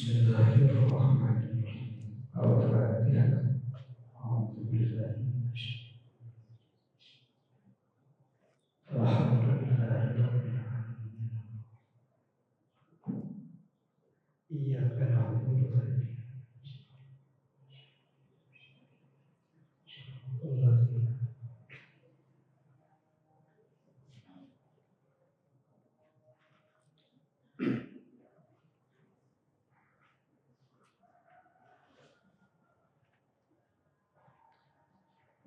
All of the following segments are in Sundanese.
Bismillahirrahmanirrahim. Al-Fatihah. A'udzu billahi minasyaitonir rajim. Alhamdulillahirabbil alamin. Iyyaka na'budu wa iyyaka nasta'in.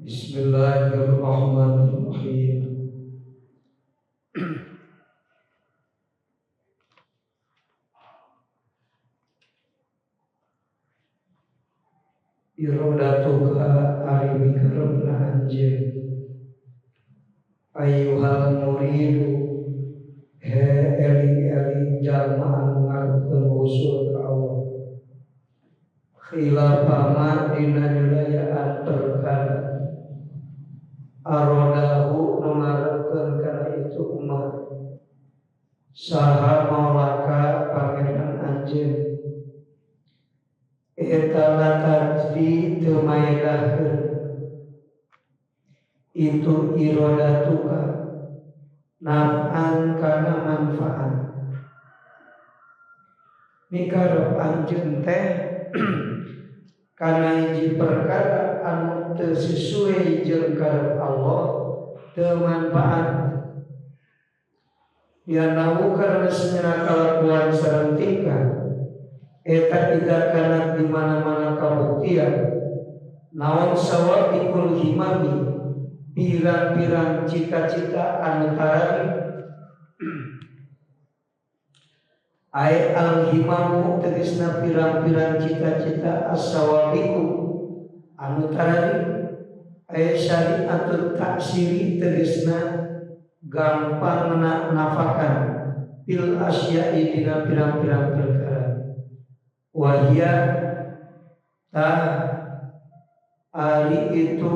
Bismillahirrahmanirrahim. Irodatuka ari mikarepna anjeun ayyuhal muridu he eling-eling jalma anu ngarepkeun usul ka Allah khilafama dina nyulayaan perkara arodahu nu ngarepkeun kana itu umat saha maulaka pangeran anjeun eta latajdi teu maedahkeun itu irodatuka naf'an kana manfaat mikarep anjeun teh kana hiji perkara anu teu sesuai jeung karep Allah teu manfaat dianahu karena senyana kalakuan sareng tingkah eta ida kana di mana-mana kabuktian naon sawabikul himami pirang-pirang cita-cita anu tarari ai al himamu tegasna pirang-pirang cita-cita as-sawabiku anu tarari ai syariatut taksiri tegasna gampangna nafakan bil asya'i dina pirang-pirang perkara wahia ta ari itu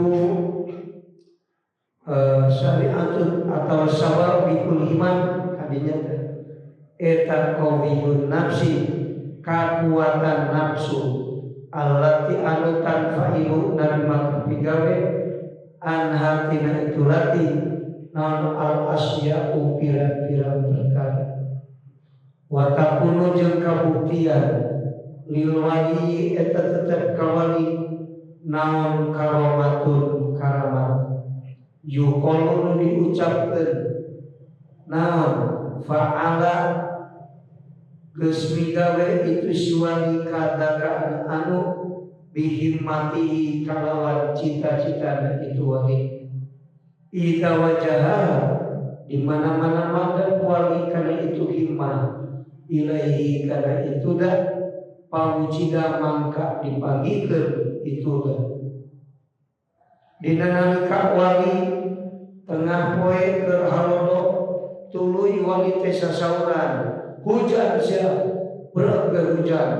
syariatun atau sawabikul himan kadinya eta qawiyun nafsi kakuatan nafsu allati anu tanfailu narima kapigawe an hatina itu lati naon al asya'u pirang-pirang perkara wa takunu jeung kabuktian lil wali eta tetep kawali naon karomatun karamat yuqalu nu diucapkeun naon fa'ala geus migawe itu si wali kadaka anu bihimmatihi kalawan cita-citana itu wali idza wajaha di mana-mana madep wali kana itu himmah ilaihi kana itu dah pawujida mangka dipagikeun itu dah dina nalika wali tengah poe keur halodo tuluy wali teh sasauran hujan sia berat ge hujan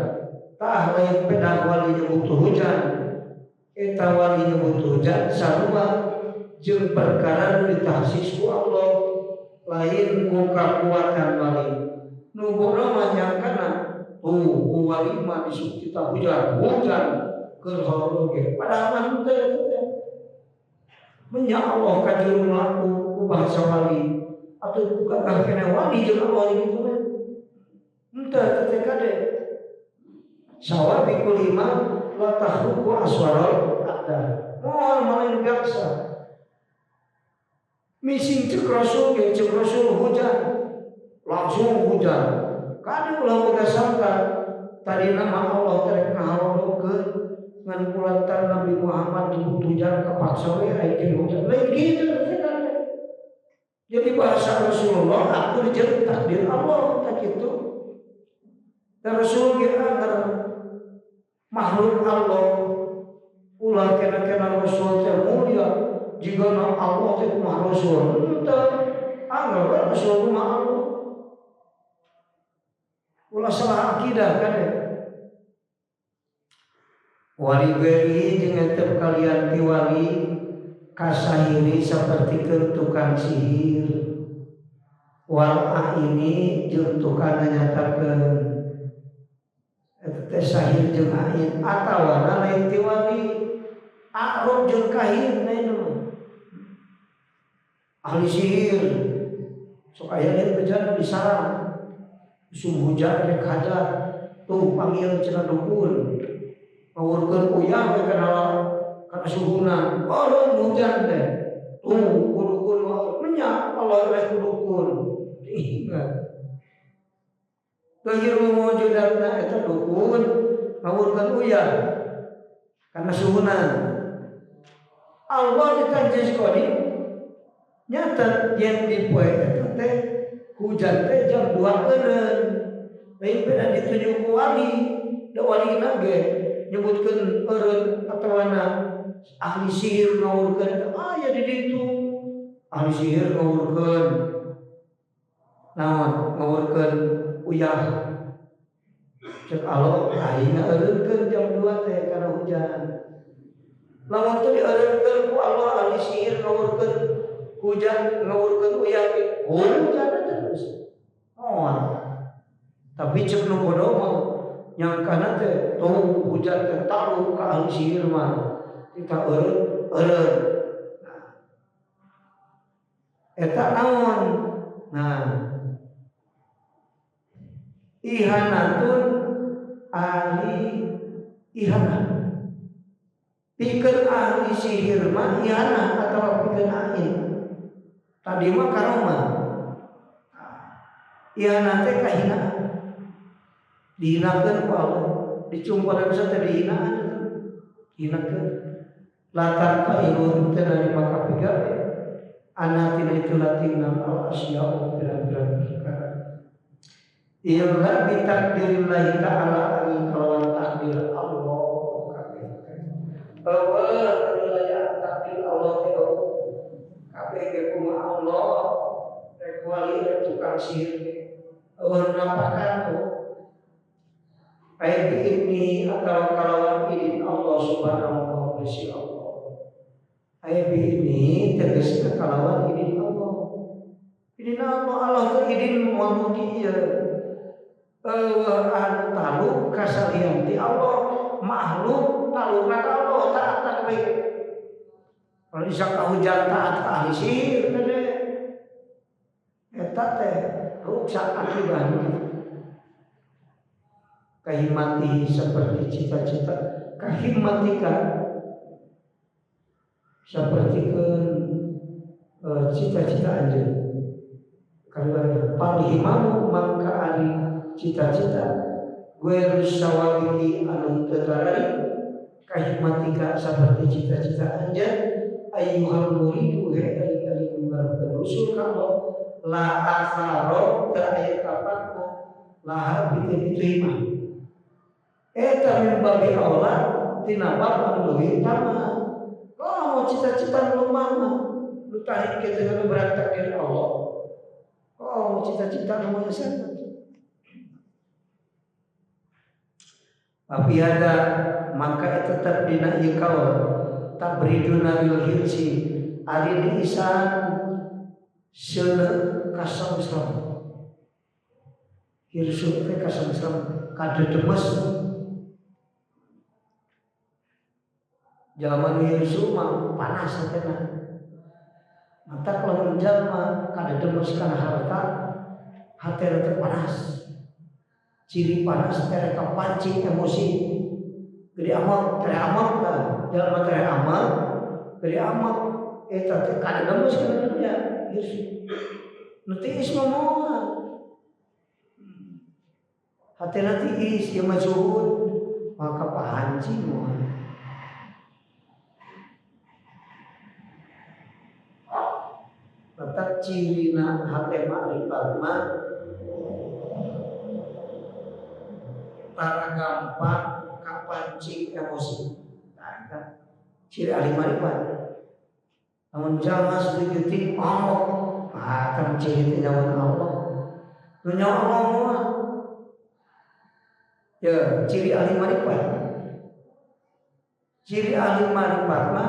tah lain pedah wali butuh hujan eta wali butuh hujan sarua jeung perkara nu ditahsis ku Allah lain ku kakuatan wali nu bodoh mah nyangkana tuh ku wali mah disuk kita hujan hujan keur halodo ge padahal mah henteu teh menya Allah ka juru laku ku bahasa wali atuh gagah keneh wali jeung Allah kitu mah henteu teh kade sawabikul iman la tahruku aswarul aqdar moal malain biasa mising cek rasul ge cek rasul hujan langsung hujan kade ulah boga sangka tadi nama Allah terek ngahalodokeun ngan kulantaran Nabi Muhammad disebut hujan kepaksa we aya hujan lain kitu teh kade. Jadi bahasa Rasulullah aku jeung takdir Allah tak kitu. Dan Rasul ge makhluk Allah ulah kena-kena Rasul teh mulia jigana Allah teh kumaha Rasul henteu anggar Rasul kumaha Allah ulah salah akidah kade. Wali beri jeung etep kalian ti wali kasahiri sapertikeun tukang sihir wal aini jeung tukang nyatakeun eta Teh sahir jeung ain atawa lain ti wali a'rab jeung kahin lain mah. Ahli sihir sok aya lain bejana disarang usum hujan rek hajat tuh panggil cenah dukun ngawurkeun uyah we kana kana suhuna eureun hujan teh tuh ku dukun mah menyak Allah rek ku dukun ingat geuhir mawujudatna eta dukun ngawurkeun uyah kana suhuna Allah ditanjis qadim nyata yen di poe eta teh hujan teh jam 2 eureun lain beda ditunjuk ku wali da walina ge nyebutkeun eureun atawana ahli sihir ngawurkeun eta aya di ditu ahli sihir ngawurkeun naon ngawurkeun uyah cek Allah aing ngaeureunkeun jam 2 teh kana hujan lamun teu dieureunkeun ku Allah ahli sihir ngawurkeun hujan ngawurkeun uyah hujan terus moal tapi cek nu bodoh mah nyangkana teh tuh hujan teh talu ka ahli sihir mah kita eureun eureun nah eta naon nah ihanatun ahli ihanah pikeun ahli sihir mah ihanah atawa pikeun ain tadi mah karomah ihanah teh kahinaan dihinakeun ku Allah dicumparan teh dihinaan hinakeun latar kailun teh narima kapigawe anatina itu latina al asya'u pirang-pirang perkara illa bi takdirillahi ta'ala angin kalawan takdir Allah kabeh eueuh wilayah takdir Allah teh kabeh ge kumaha Allah rek wali rek tukang sihir ge eueuh napakan tuh ai biidni atau kalawan idin Allah subhanahu wa ta'ala Allah ai biidni tegasna kalawan idin Allah idin Allah Allah teh idin moal mugi ieu anu taluk kasalian ti Allah makhluk talukna ka Allah taat ka baik kalau bisa kahujan taat ka ahli sihir teh eta teh ruksak akibat gitu kahimati seperti cita-cita kahimatika seperti ke cita-cita anjeun kaluar palhimamu mangka ari cita-cita gue sawabiki anu teu tarari kahimatika seperti cita-cita anjeun ayyuhal muridu he ari-ari ngarepkeun usul ka Allah la atharo teu aya kapakna laha pikeun itu himah eta min babi aula tina bab anu leuwih utama oh cita-cita nu mana nu tarik kitu nu berat takdir Allah oh cita-cita nu moal. Tapi ada maka tetap dina ieu kaul tabriduna lil hirsi ari diisan seuleuh kasangsram hirsu teh kasangsram kadedemes jalma hirsu mah panas hatena mata lamun jalma kadedemes kana harta hatena teh panas ciri panas tere kapancing emosi gede amal tere amal lah jalma tere amal gede amal eta teh kadedemes kana dunya hirsu nu tiis mah moal hatena tiis ieu mah zuhud maka pahancing moal letak cirina hate ma'rifat mah tara gampang kapancing emosi. Nah, eta ciri ahli ma'rifat. Lamun jalma saeutik amok, ah eta ciri teh nyawa Allah. Nu nyawa Allah mah ya ciri ahli ma'rifat. Ciri ahli ma'rifat mah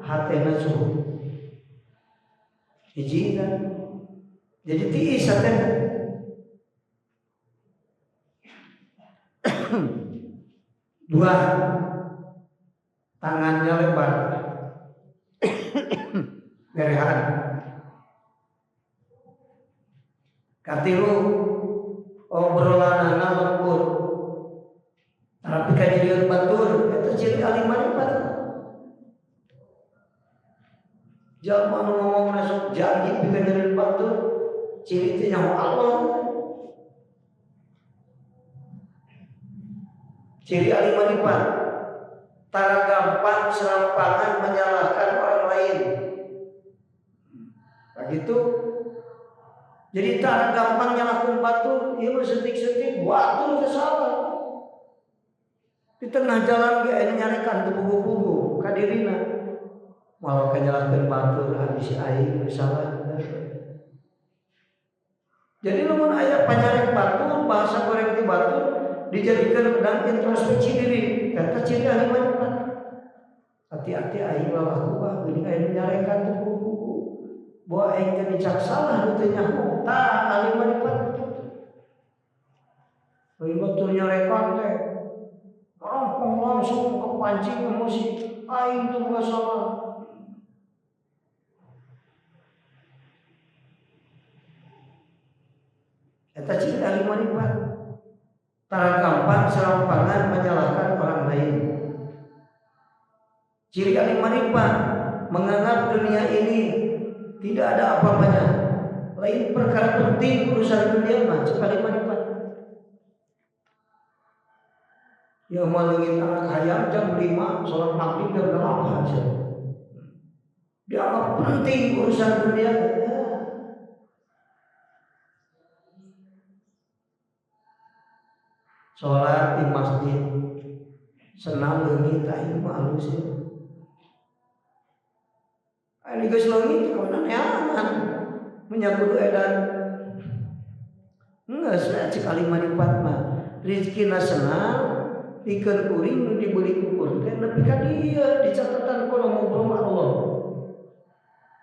hatena zuhud. Hiji kan. Jadi tiis hatena. Dua, tangannya lebar. Berehan. Katilu, obrolanana lembut. Tapi kajadian batur eta ciri ahli marifat. Jalma nu ngomongna sok janji pikajeun batur, ciri teh nyaho Allah. Ciri ahli marifat tara gampang serampangan menyalahkan orang lain. Begitu. Jadi tara gampang nyalahkan batur, ieu mah setik-setik batur teh salah. Di tengah jalan ge aya nyarekan teu puguh-puguh ka dirina. Malah kanyalahkeun batur habis aing salah. Jadi lamun aya panyarek batur, bahasa goreng ti batur dijadikan pedang introspeksi diri. Eta ciri ahli marifat. Hati-hati aing lalaku ah geuning aya nyarekan teu puguh-puguh. Bahwa aing teh dicak salah nu teu nyaho. Tah ahli marifat kitu. Lain batur nyarekan teh merampong langsung kepancing emosi. Aing tuh nggak salah. Eta ciri ahli marifat. Tara gampang serampangan menyalahkan orang lain. Ciri ahli marifat menganggap dunia ini tidak ada apa-apanya. Lain perkara penting urusan dunia mah cek ahli marifat. Ya malingin anak hayam jam 5, sholat maghrib jam 8. Dianggap penting urusan dunia. Ya. Sholat di masjid senang leungit aing mah alus ya. Aing geus leungit kawana neangan menyakudu edan. Geus cek ahli marifat mah rezekina senang pikeun kuring nu dibeli kukur teh nepi ka dieu di catatan kono ngobrol sama Allah.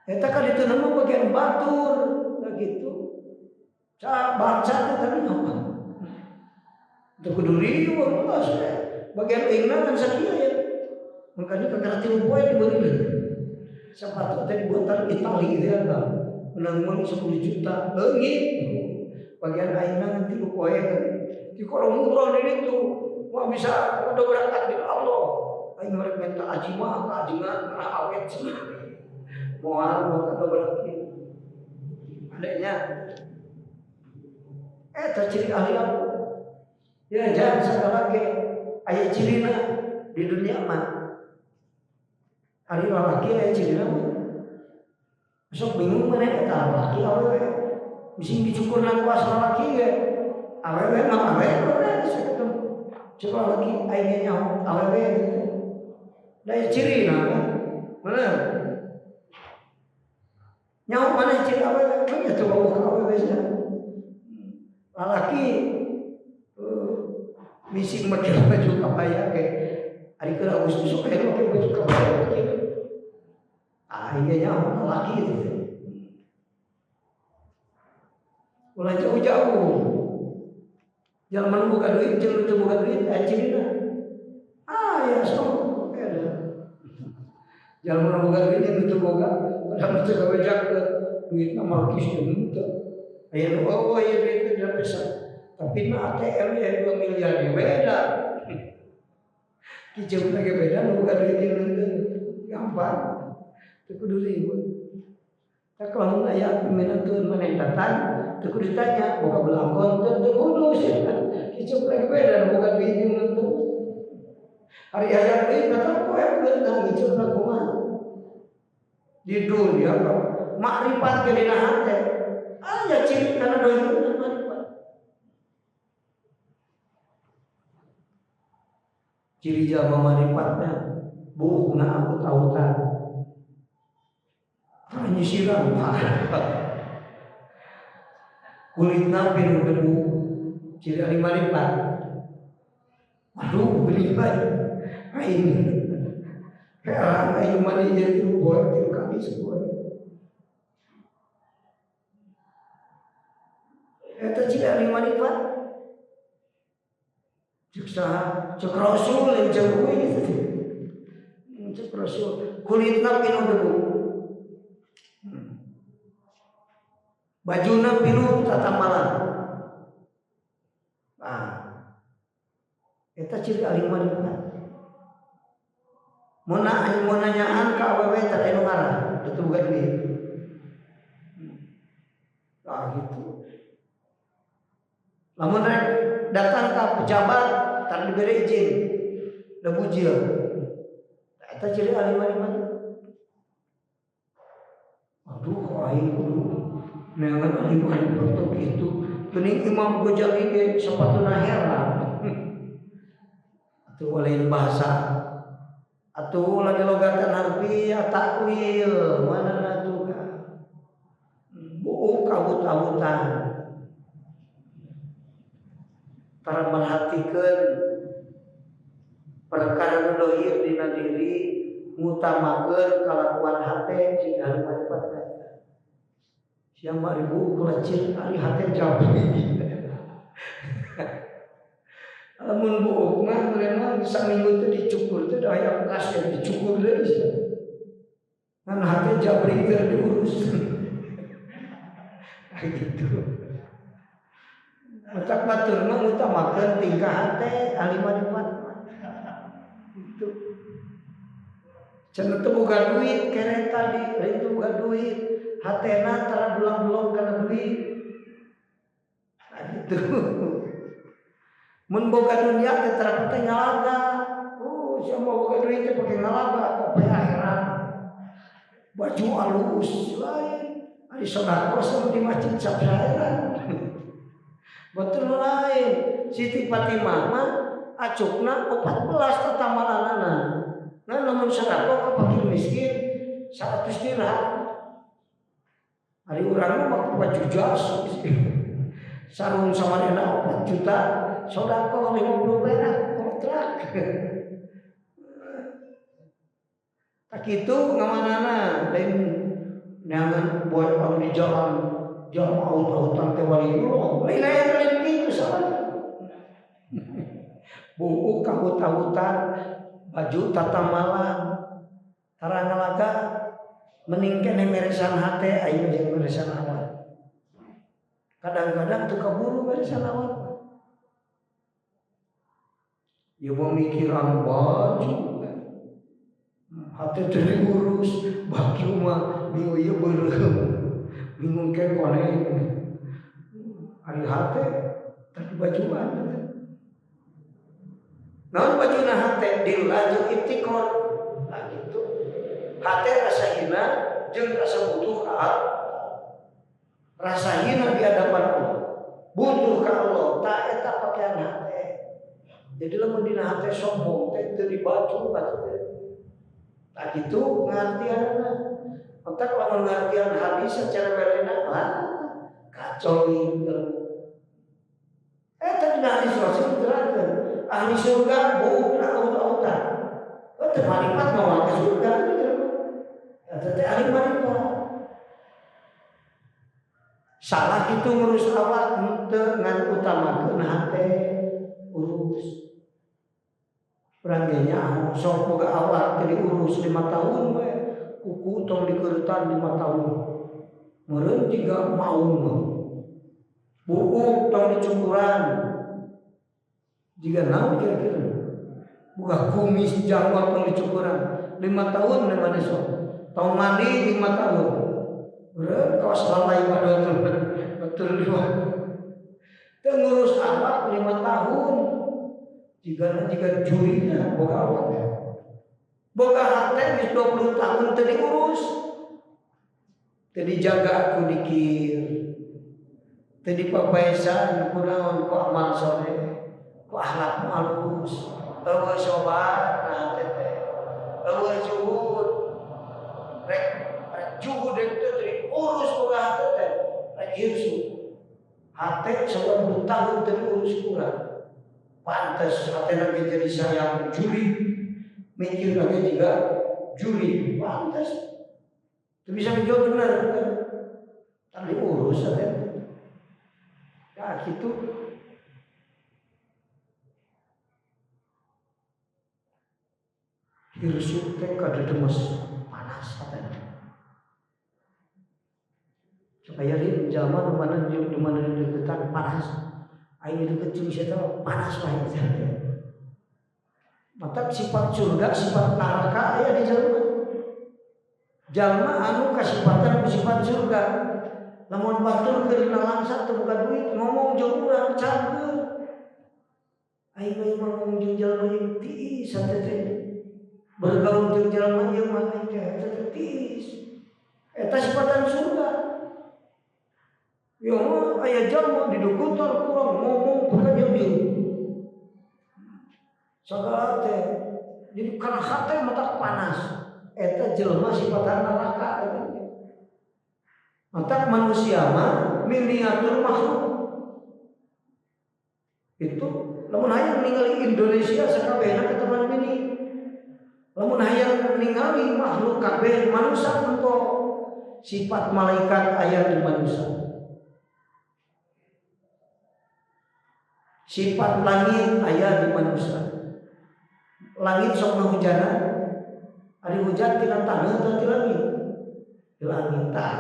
Eta ka ditu mah bagian batur gitu. Ca baca teh tapi nyawa. Teu kudu riweuh geus bagian aingna kan sakieu ya. Makanya kakara tilu poe dibeli leuh. Sepatu teh buatan Itali teh kan. Menang meuli 10 juta leungit. Bagian aingna ngan tilu poe kan. Di kono ngobrol di ditu. Wah bisa ngedobrak takdir Allah. Aing rek minta ajima ka ajengan ngarah awet cenah. Moal moal kadobrak ieu. Adanya eta ciri ahli aku. Ya jangan segala ge aya cirina di dunia mah. Ari lalaki aya cirina mah. Besok bingung maneh eta lalaki awewe. Bising dicukurna ku asa lalaki ge. Awewe mah awewe sakitu. Coba lagi aingnya nyaho awewe gitu. Da cirina kan. Bener. Nyaho mana ciri awewe? Kan ya coba buka awewe sia. Lalaki misi make baju kabaya ge. Ari keur Agustus sok aya make baju kabaya kieu. Aingnya nyaho lalaki itu. Ulah jauh-jauh. Jalan buka duit, jeung teu buka duit, aya cirina. Ah ya sok beda. Jalan buka duit jeung teu boga, padahal teu gawe jaket, duitna markis jeung henteu. Aya nu oh ieu duit teh pesa. Tapi mah ATM ya 2 miliar ya beda. Kiceuk lagi beda nu buka duit jeung henteu. Gampang. Teu kudu ribut. Tah lamun aya minantueun maneh datang, teu kudu ditanya boga belangkon teu teu kudu sia. Kiceuk lagi beda nu buka duit jeung henteu. Hari hayang deui datang poe beunang kiceuk kumaha. Di dunia makrifat ge dina hate. Aya ciri kana dohirna makrifat. Ciri jalma makrifatna buukna akut-autan. Nyisiran kulitna pinuh debu ciri ahli marifat. Waduh beli bae aing heran aing mani jeung tilu poe tilu kali sapoe. Eta ciri ahli marifat. Cek Saha cek Rasul yang jauh gitu. Cek Rasul kulitna pinuh debu. Bajuna pinuh tatamalan. Nah, eta ciri ahli marifat. Mun nanyaan ka awewe teh anu ngarah, teu boga duit. Nah gitu. Lamun rek datang ka pejabat tara diberi izin, da bujil. Eta ciri ahli marifat. Aduh, aing kudu neangan ahli marifat teh kitu. Geuning Imam Ghazali ge sapatuna heran. Atuh lain bahasa. Atuh lagi logatan harfiah takwil mana atuh ka. Buuk kabut-abutan. Tara merhatikeun perkara nu dohir dina diri ngutamakeun kalakuan hate cing ahli marifat eta. Sia mah ribu kelecir ari hate jabri. Lamun buuk mah memang saminggu teh dicukur teh da aya bekas yang dicukur deui. Ngan hate jabri teh diurus. Gitu. Matak batur mah ngutamakeun tingkah hate ahli marifat. Itu. Cenah teu boga duit kere tadi, lain teu boga duit, hatena tara belang-belong kana duit. Nah gitu. Mun boga dunia teh tara teh ngalaga. Oh, sia mau boga duit teh pake ngalaga kope akhirat. Baju alus lain. Ari sedekah sama di masjid sapsaeran. Betul lain. Siti Fatimah mah acukna 14 tatamalanana. Nah lamun sedekah ka fakir miskin 100 dirham. Ari urang mah baju jas. Sarung samarena 4 juta, sedekah 50 perak kontrak. Tak kitu ngamanana lain neangan buat orang di jalan jalan aut-autan teh waliullah. Lain aya lain kitu salah. Buuk kabut-abutan, baju tatamalan, tara ngalaga mending keneh meresan hate ayeuna jeung meresan awak. Kadang-kadang teu kaburu meresan awak. Ieu mah mikiran baju. Hate teu diurus, baju mah bingung ieu beureum. Bingung ke koneng. Ari hate tadi bajuan. Naon bajuna hate dilaju ibtikor. Nah gitu. Hate rasa hina jeung rasa butuh ka Allah. Rasa hina di hadapan Allah. Butuh ka Allah, tak eta pakaian hate. Jadi lamun dina hate sombong teh teu dibaju atuh teh. Tak gitu ngartianna. Entak lamun ngartian hadis secara welena lah kacau ieu. Eta dina hadis Rasul diterangkeun ahli surga buukna aut-autan. Oh, teu marifat moal ka surga gitu. Eta teh ahli marifat. Salah itu ngurus awak henteu ngan utamakeun hate urus. Urang ge nyaho sok boga awak teu diurus 5 tahun we. Kuku tong dikeuretan 5 tahun. Meureun jiga maung mah. Buuk tong dicukuran. Jiga naon kira-kira? Buka kumis janggot tong dicukuran 5 tahun mana sok. Tong mandi 5 tahun. Meureun kawas lalai mah betul lima. Teu ngurus awak 5 tahun. Jika jurinya boga awak. Boga hate geus 20 tahun teu diurus. Teu dijaga ku dikir. Teu dipapaesan ku naon ku amal soleh, ku akhlak nu alus. Eueuh sobar na hate teh. Eueuh zuhud. Rek juhud rek teu diurus boga hate teh. Rek hirsu. Hate 90 tahun teu diurus kurang. Pantes hate lagi jadi sayang juri, mikir lagi juga juri, pantes. Itu bisa menjawab benar, kan? Tadi urus hate. Ya gitu. Hirsu teh kadedemes panas hatena. Supaya di zaman mana di mana deketan panas. Aing deket jeung sia panas wae teh. Mata sifat surga, sifat neraka aya di jelema. Jalma anu kasifatan ku sifat surga. Lamun batur keur nalangsa teu boga duit ngomong jeung urang cageur. Aing mah ngomong jeung jalma ieu tiis hate teh. Bergaul jeung jalma ieu mah aing teh hate tiis. Eta sifatan surga. Ya mah aya jalma didukutan kurang ngomong bukan dia. Sagala teh jadi kana hate mata panas. Eta jelema sifatan neraka eta. Mata manusia mah miniatur makhluk. Itu lamun hayang ningali Indonesia sakabehna ka mini. Lamun hayang ningali makhluk kabeh manusia engko sifat malaikat aya di manusia. Sifat langit aya di manusia. Langit sok hujanan. Ari hujan tina taneuh atau ti langit? Di langit tah.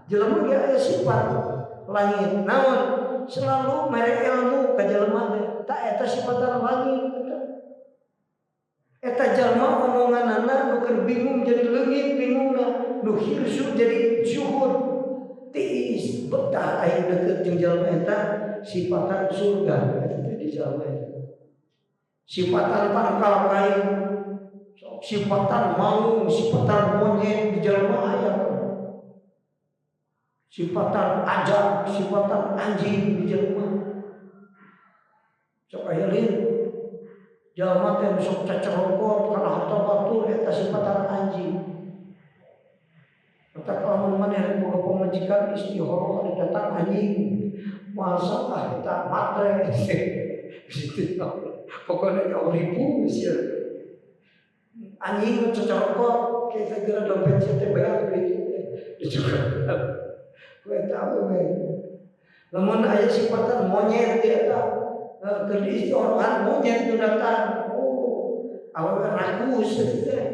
Jelema ge aya sifat langit. Naon? Selalu mere ilmu ka jelema teh. Tah eta sifatan langit. Eta jelema omonganana nu keur bingung jadi leungit bingungna, nu hirsu jadi zuhud. Tiis betah aing deukeut jeung jelema eta sifatan surga eta teh di jelema eta. Sifatan tangkal kain, sifatan maung, sifatan monyet di jelema aya. Sifatan ajak, sifatan anjing di jelema. Sok aya lin. Jelema teh sok cacerokot kana harta batur eta sifatan anjing. Eta lamun maneh boga pamajikan istihoroh ari datang anjing. Moal salah eta matre. Pokoknya jauh ribu sia. Anjing cacerokot kita geura dompet sia teh beak duit teh. Dicukup. Kowe tahu we. Lamun aya sifatan monyet eta keur diistihorohan monyet nu datang. Oh, awewe rakus eta teh.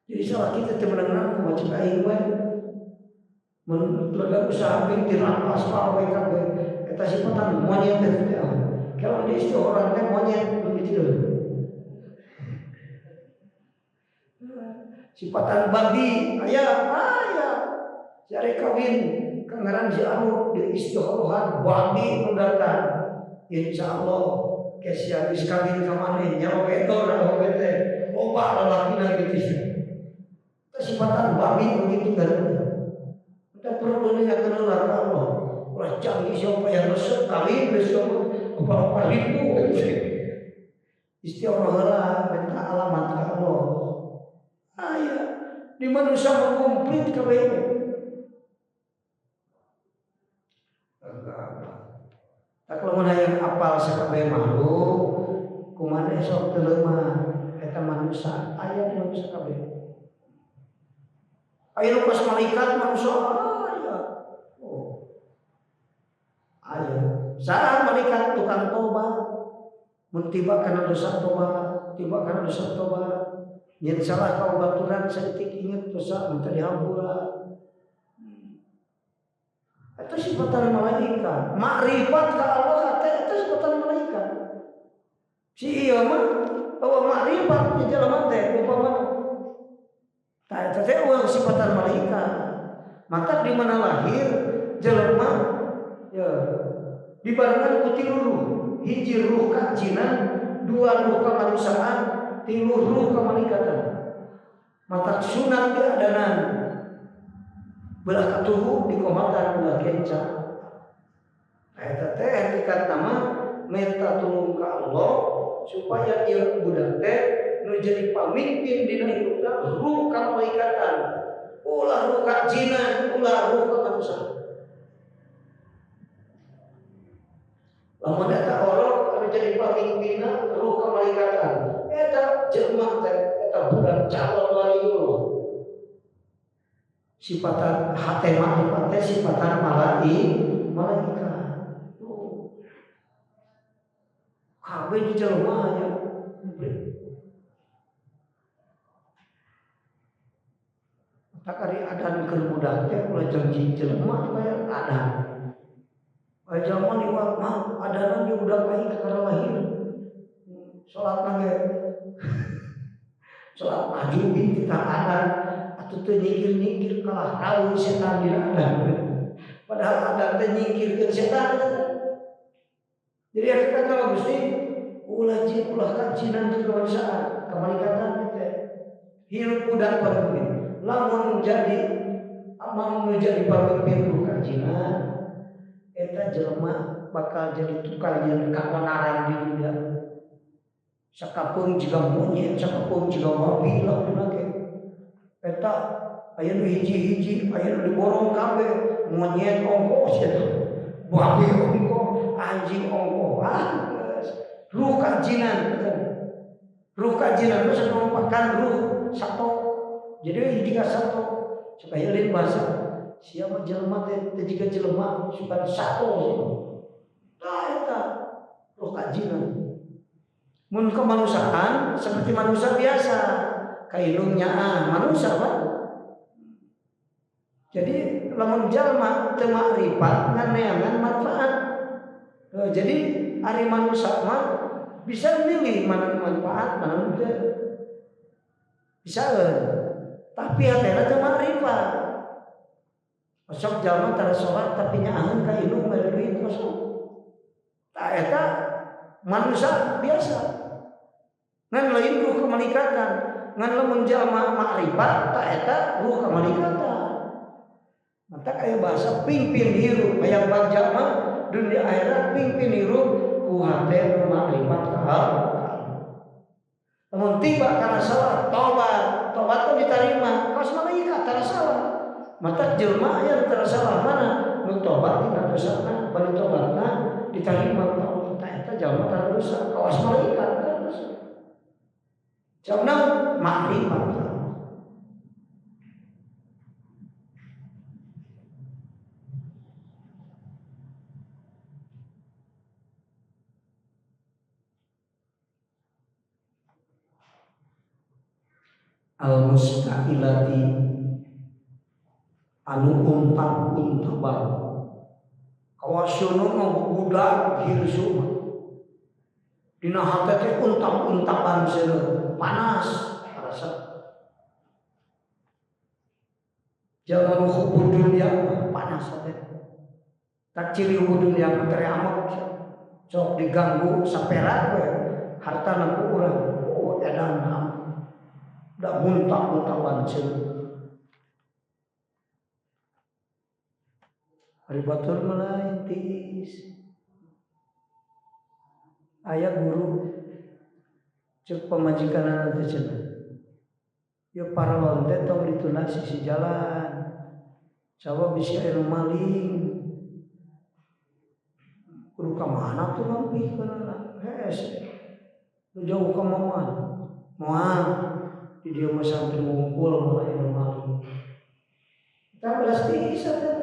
Jadi salah kita teh menang kumaha cek aing we. Mun lega usaha bing dirampas ka awewe kabeh. Eta sifatan monyet eta teh. Kalau di istihorohan teh monyet begitu. Sifatan babi aya aya. Cari kawin kangaran si anu di istihorohan babi nu datang. Insyaallah kesia geus kawin ka maneh nyawa wedor awewe teh loba lalakina gitu. Eta sifatan babi begitu gareuh. Kita perlu nanyakeun heula ka Allah. Ulah canggih siapa yang resep kawin geus apa-apa ribu istihoroh heula minta alamat ka Allah. Aya di manusia mah komplit kabeh. Tak lamun hayang apal sakabeh makhluk kumaha sok teu lemah eta manusia aya di manusia kabeh. Aya nu kos malaikat manusia aya. Oh. Aya. Saha malaikat tukang tobat. Mun tiba kana dosa tobat, tiba kana dosa tobat. Nyen salah ka baturan saeutik inget dosa minta dihampura. Itu sifatan malaikat. Makrifat ka Allah teh itu sifatan malaikat. Si ieu mah eueuh makrifat di jelema teh upamana. Tah eta teh eueuh sifatan malaikat. Maka di mana lahir jelema ya dibarengan ku tilu ruh. Hiji ruh kajinan, dua ruh kemanusiaan, tilu ruh kemalaikatan. Mata sunat diadanan belah katuhu dikomatan belah kenca. Eta teh etikat nama minta tulung ka Allah supaya ieu budak teh nu jadi pamimpin dina hidupna ruh kemalaikatan, ulah ruh kajinan, ulah ruh kemanusiaan. Lamun eta orok anu jadi pamimpinna ruh kemalaikatan, eta jelema teh eta budak calon waliullah. Sifatan hate makrifat teh sifatan malaikat. Tuh. Kabeh di jelema aya. Tak ari adan keur budak teh ulah janji jelema bayar adan. Aya jelema liwat mah adanan ge budak aing kakara lahir. Salat ge salat maju bin kita adan atuh teu nyingkir-nyingkir kalah rawu setan dina adan. Padahal adan teh nyingkirkeun setan. Jadi hakikatna mah Gusti ulah jin ulah kajinan jeung kemanusiaan, kamalikatan teh. Hirup budak pamimpin. Lamun jadi lamun jadi pamimpin ruh kajinan eta jelema bakal jadi tukang yang kaonaran di dunia. Sakapeung jiga monyet, sakapeung jiga babi lah dina ge. Eta aya nu hiji-hiji, aya nu diborong kabeh, monyet ongkoh eta. Babi ongkoh, anjing ongkoh. Ah, ruh kajinan. Ruh kajinan itu merupakan ruh sato. Jadi jika sato supaya lain bahasa siapa jelema teh jika jelema suka sato. Tah eta ruh kajinan. Mun kemanusiaan seperti manusia biasa, kailungnya manusia kan. Jadi lamun jalma teu makrifat nganeangan manfaat. Jadi ari manusia mah bisa milih mana manfaat mana henteu. Bisa tapi hatena teu makrifat. Sok jalma tara salat tapi nyaaheun ka indung mere duit kosong. Tah eta manusia biasa. Ngan lain ruh kemalikatan, ngan lamun jalma makrifat tah eta ruh kemalikatan. Maka aya bahasa pingpin hirup hayang bagja mah dunia akhirat pingpin hirup ku hate nu makrifat ka Allah. Lamun tiba kana salah tobat, tobat teh diterima kaos malaikat tara salah. Mata jelema aya tara salah mana nu tobat tina dosana bari tobatna diterima ku Allah. Tah eta jelema tara dosa kaos malaikat tara dosa. Jawabna makrifat. Al-musta'ilati anu untang-untaban kawasono ngabubudak hirsu dina hate teh untang-untaban seureuh panas rasa jangan hubud dunia panas hate tak ciri hubud dunia mah tere amek sok diganggu saperak we hartana ku urang oh edan amek da muntah-muntah bancen. Ari batur mah lain tiis. Aya guru ceuk pamajikanana teh cenah. Ya paralon teh tong dituna sisi jalan. Sabab bisi aya nu maling. Kudu ka mana tuh ngampihkeunana? Hees. Nu jauh ka moal. Moal. Di dia mah santri ngumpul mulai maling. Kita belas tiis teh.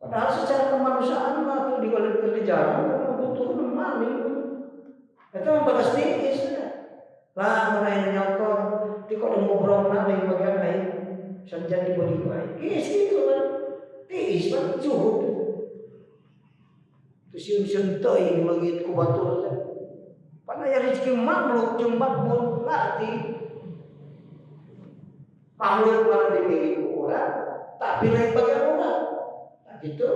Padahal secara kemanusiaan mah tuh digolek di jalan butuh maling. Eta mah belas tiis. Lah mun aya nyokor ti kudu ngobrolna lain bagian lain. Sanjan dibeli ku aing. Tiis kitu kan. Tiis mah zuhud. Teu sieun-sieun teuing leungit ku batur teh. Pan aya rezeki makhluk jeung makmur ngarti. Makhluk mana dimiliki orang, tapi lain bagian orang. Nah gitu.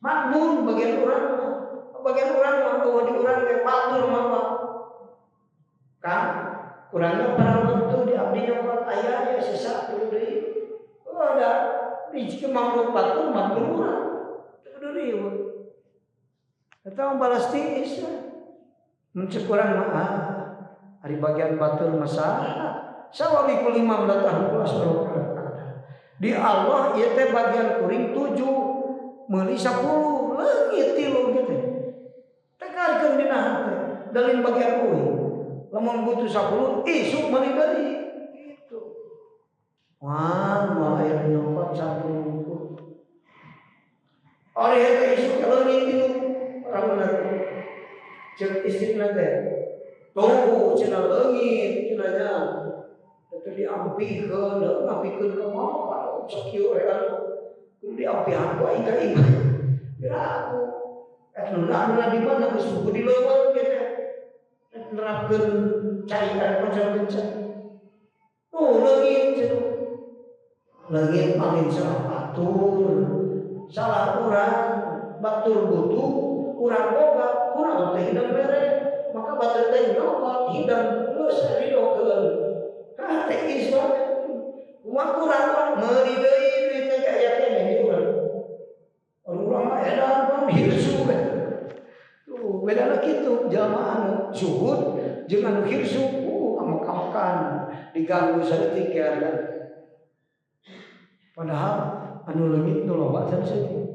Makmur bagian orang mah. Bagian orang mah eueuh di urang ge batur mah. Kan kurangnya para wentu di abdi nyokot aya ya sesa kudu deui. Oh ada rezeki makhluk batur makmur urang. Teu kudu riweuh. Eta mah balas tiis. Mun ceuk urang mah ari bagian batur mah saha. Sawabi kulima melatah kelas di Allah ieu teh bagian kuring 7 meuli 10 leungit 3 gitu. Tekarkeun dina hate dalin bagian kuring. Lamun butuh 10 isuk meuli deui gitu. Wah, moal aya nyokot satu. Ari eta isuk leungit 3 ramunan. Ceuk istrina teh. Tuh cenah leungit cenah nya. Teu diampikeun, ngampikeun ka mana sakieu we anu. Kudu diampihan ku aing ka imah. Piraku. Eta nu di mana geus buku di leuweung kieu teh. Rek nerapkeun cai rek macarkeun cai. Tuh leungit cenah. Leungit paling salah batur. Salah urang, batur butuh, urang boga, kurang teh hidang mere. Maka batur teh nyokot hidang geus ridokeun. Hah teh geus banget. Kumaha kurang urang meuli deui duit teh aya keneh di urang. Urang mah edan mah hirsu kan. Tuh bedana kitu jalma anu zuhud jeung anu hirsu, amek-amekan diganggu saeutik ya kan. Padahal anu leungit nu loba can saeutik.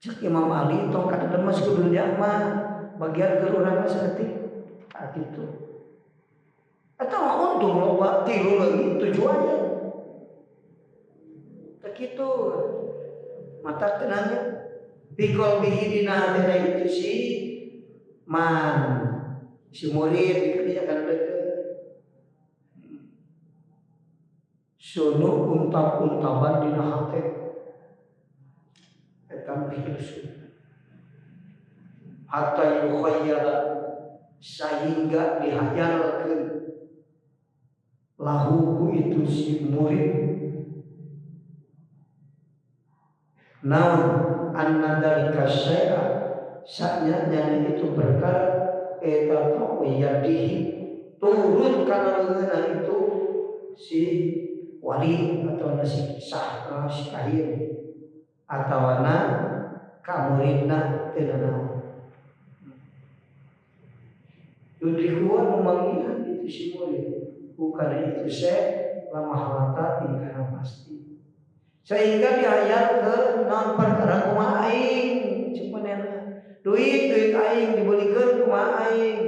Cek Imam Ali tong kadeudeung mah kudu dunya mah bagian keur urang mah saeutik. Ah kitu. Atau untung loba tilu leungit tujuannya. Teu kitu. Mata tenangnya bikol bihi dina hatena itu si man si murid dikerjakan deket. Sunu untap-untaban dina hate eta hirsu hatta yukhayyala sehingga dihayalkeun lahu itu si murid naon anna dalika syai'a saknya nyana itu perkara eta yadihi turut kana leungeunna itu si wali atau si sah si kahin atawana ka muridna teu nanaon yudrikuan memanggihan itu si murid bukan itu syekh lama halata tingkah pasti sehingga dihayalkeun naon perkara kumaha aing cepenena duit duit aing dibelikeun kumaha aing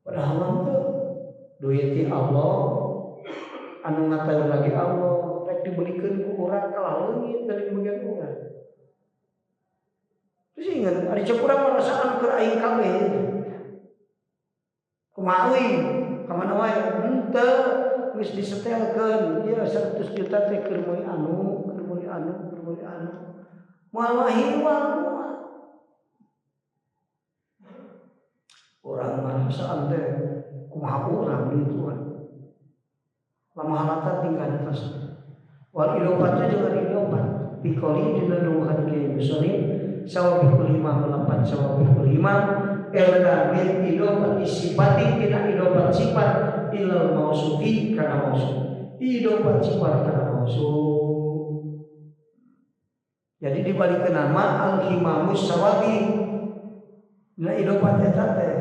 padahal mah teu duit ti Allah anu ngataeun lagi Allah rek dibelikeun ku urang kalah leungit dari bagian urang terus ingat ari cek urang perasaan keur aing kabeh kumaha euy ka mana wae henteu geus disetelkeun ieu 100 juta teh keur meuli anu keur meuli anu keur meuli anu moal hiwang urang mah perasaan teh kumaha urang duit urang lama halata tinggal pasti wal ilopatnya juga ilopat bikoli dina dawuhan Kiai Muslim sawa bikul lima melapan sawa bikul lima eta min ilopat sifati tina ilopat sifat ilal mausufi kana mausuf ilopat sifat kana mausuf. Jadi dibalik ke nama al himamus sawabi dina ilopat eta teh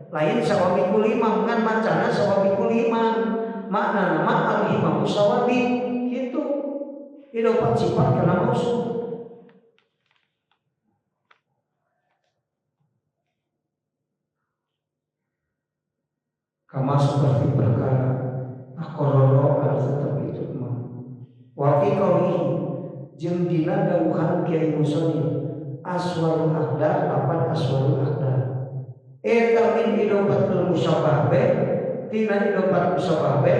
lain sawabi kulimam ngan macana sawabi kulimam makna nama al himamus sawabi gitu ilopat sifat kana mausuf. Kama seperti perkara akororo harus tetap itu mah wa fi qaulihi jeung dina dawuhan Kiai Musoni aswarul akhdar lapan aswarul akhdar eta min idofatul musabbah be tina idofatul musabbah be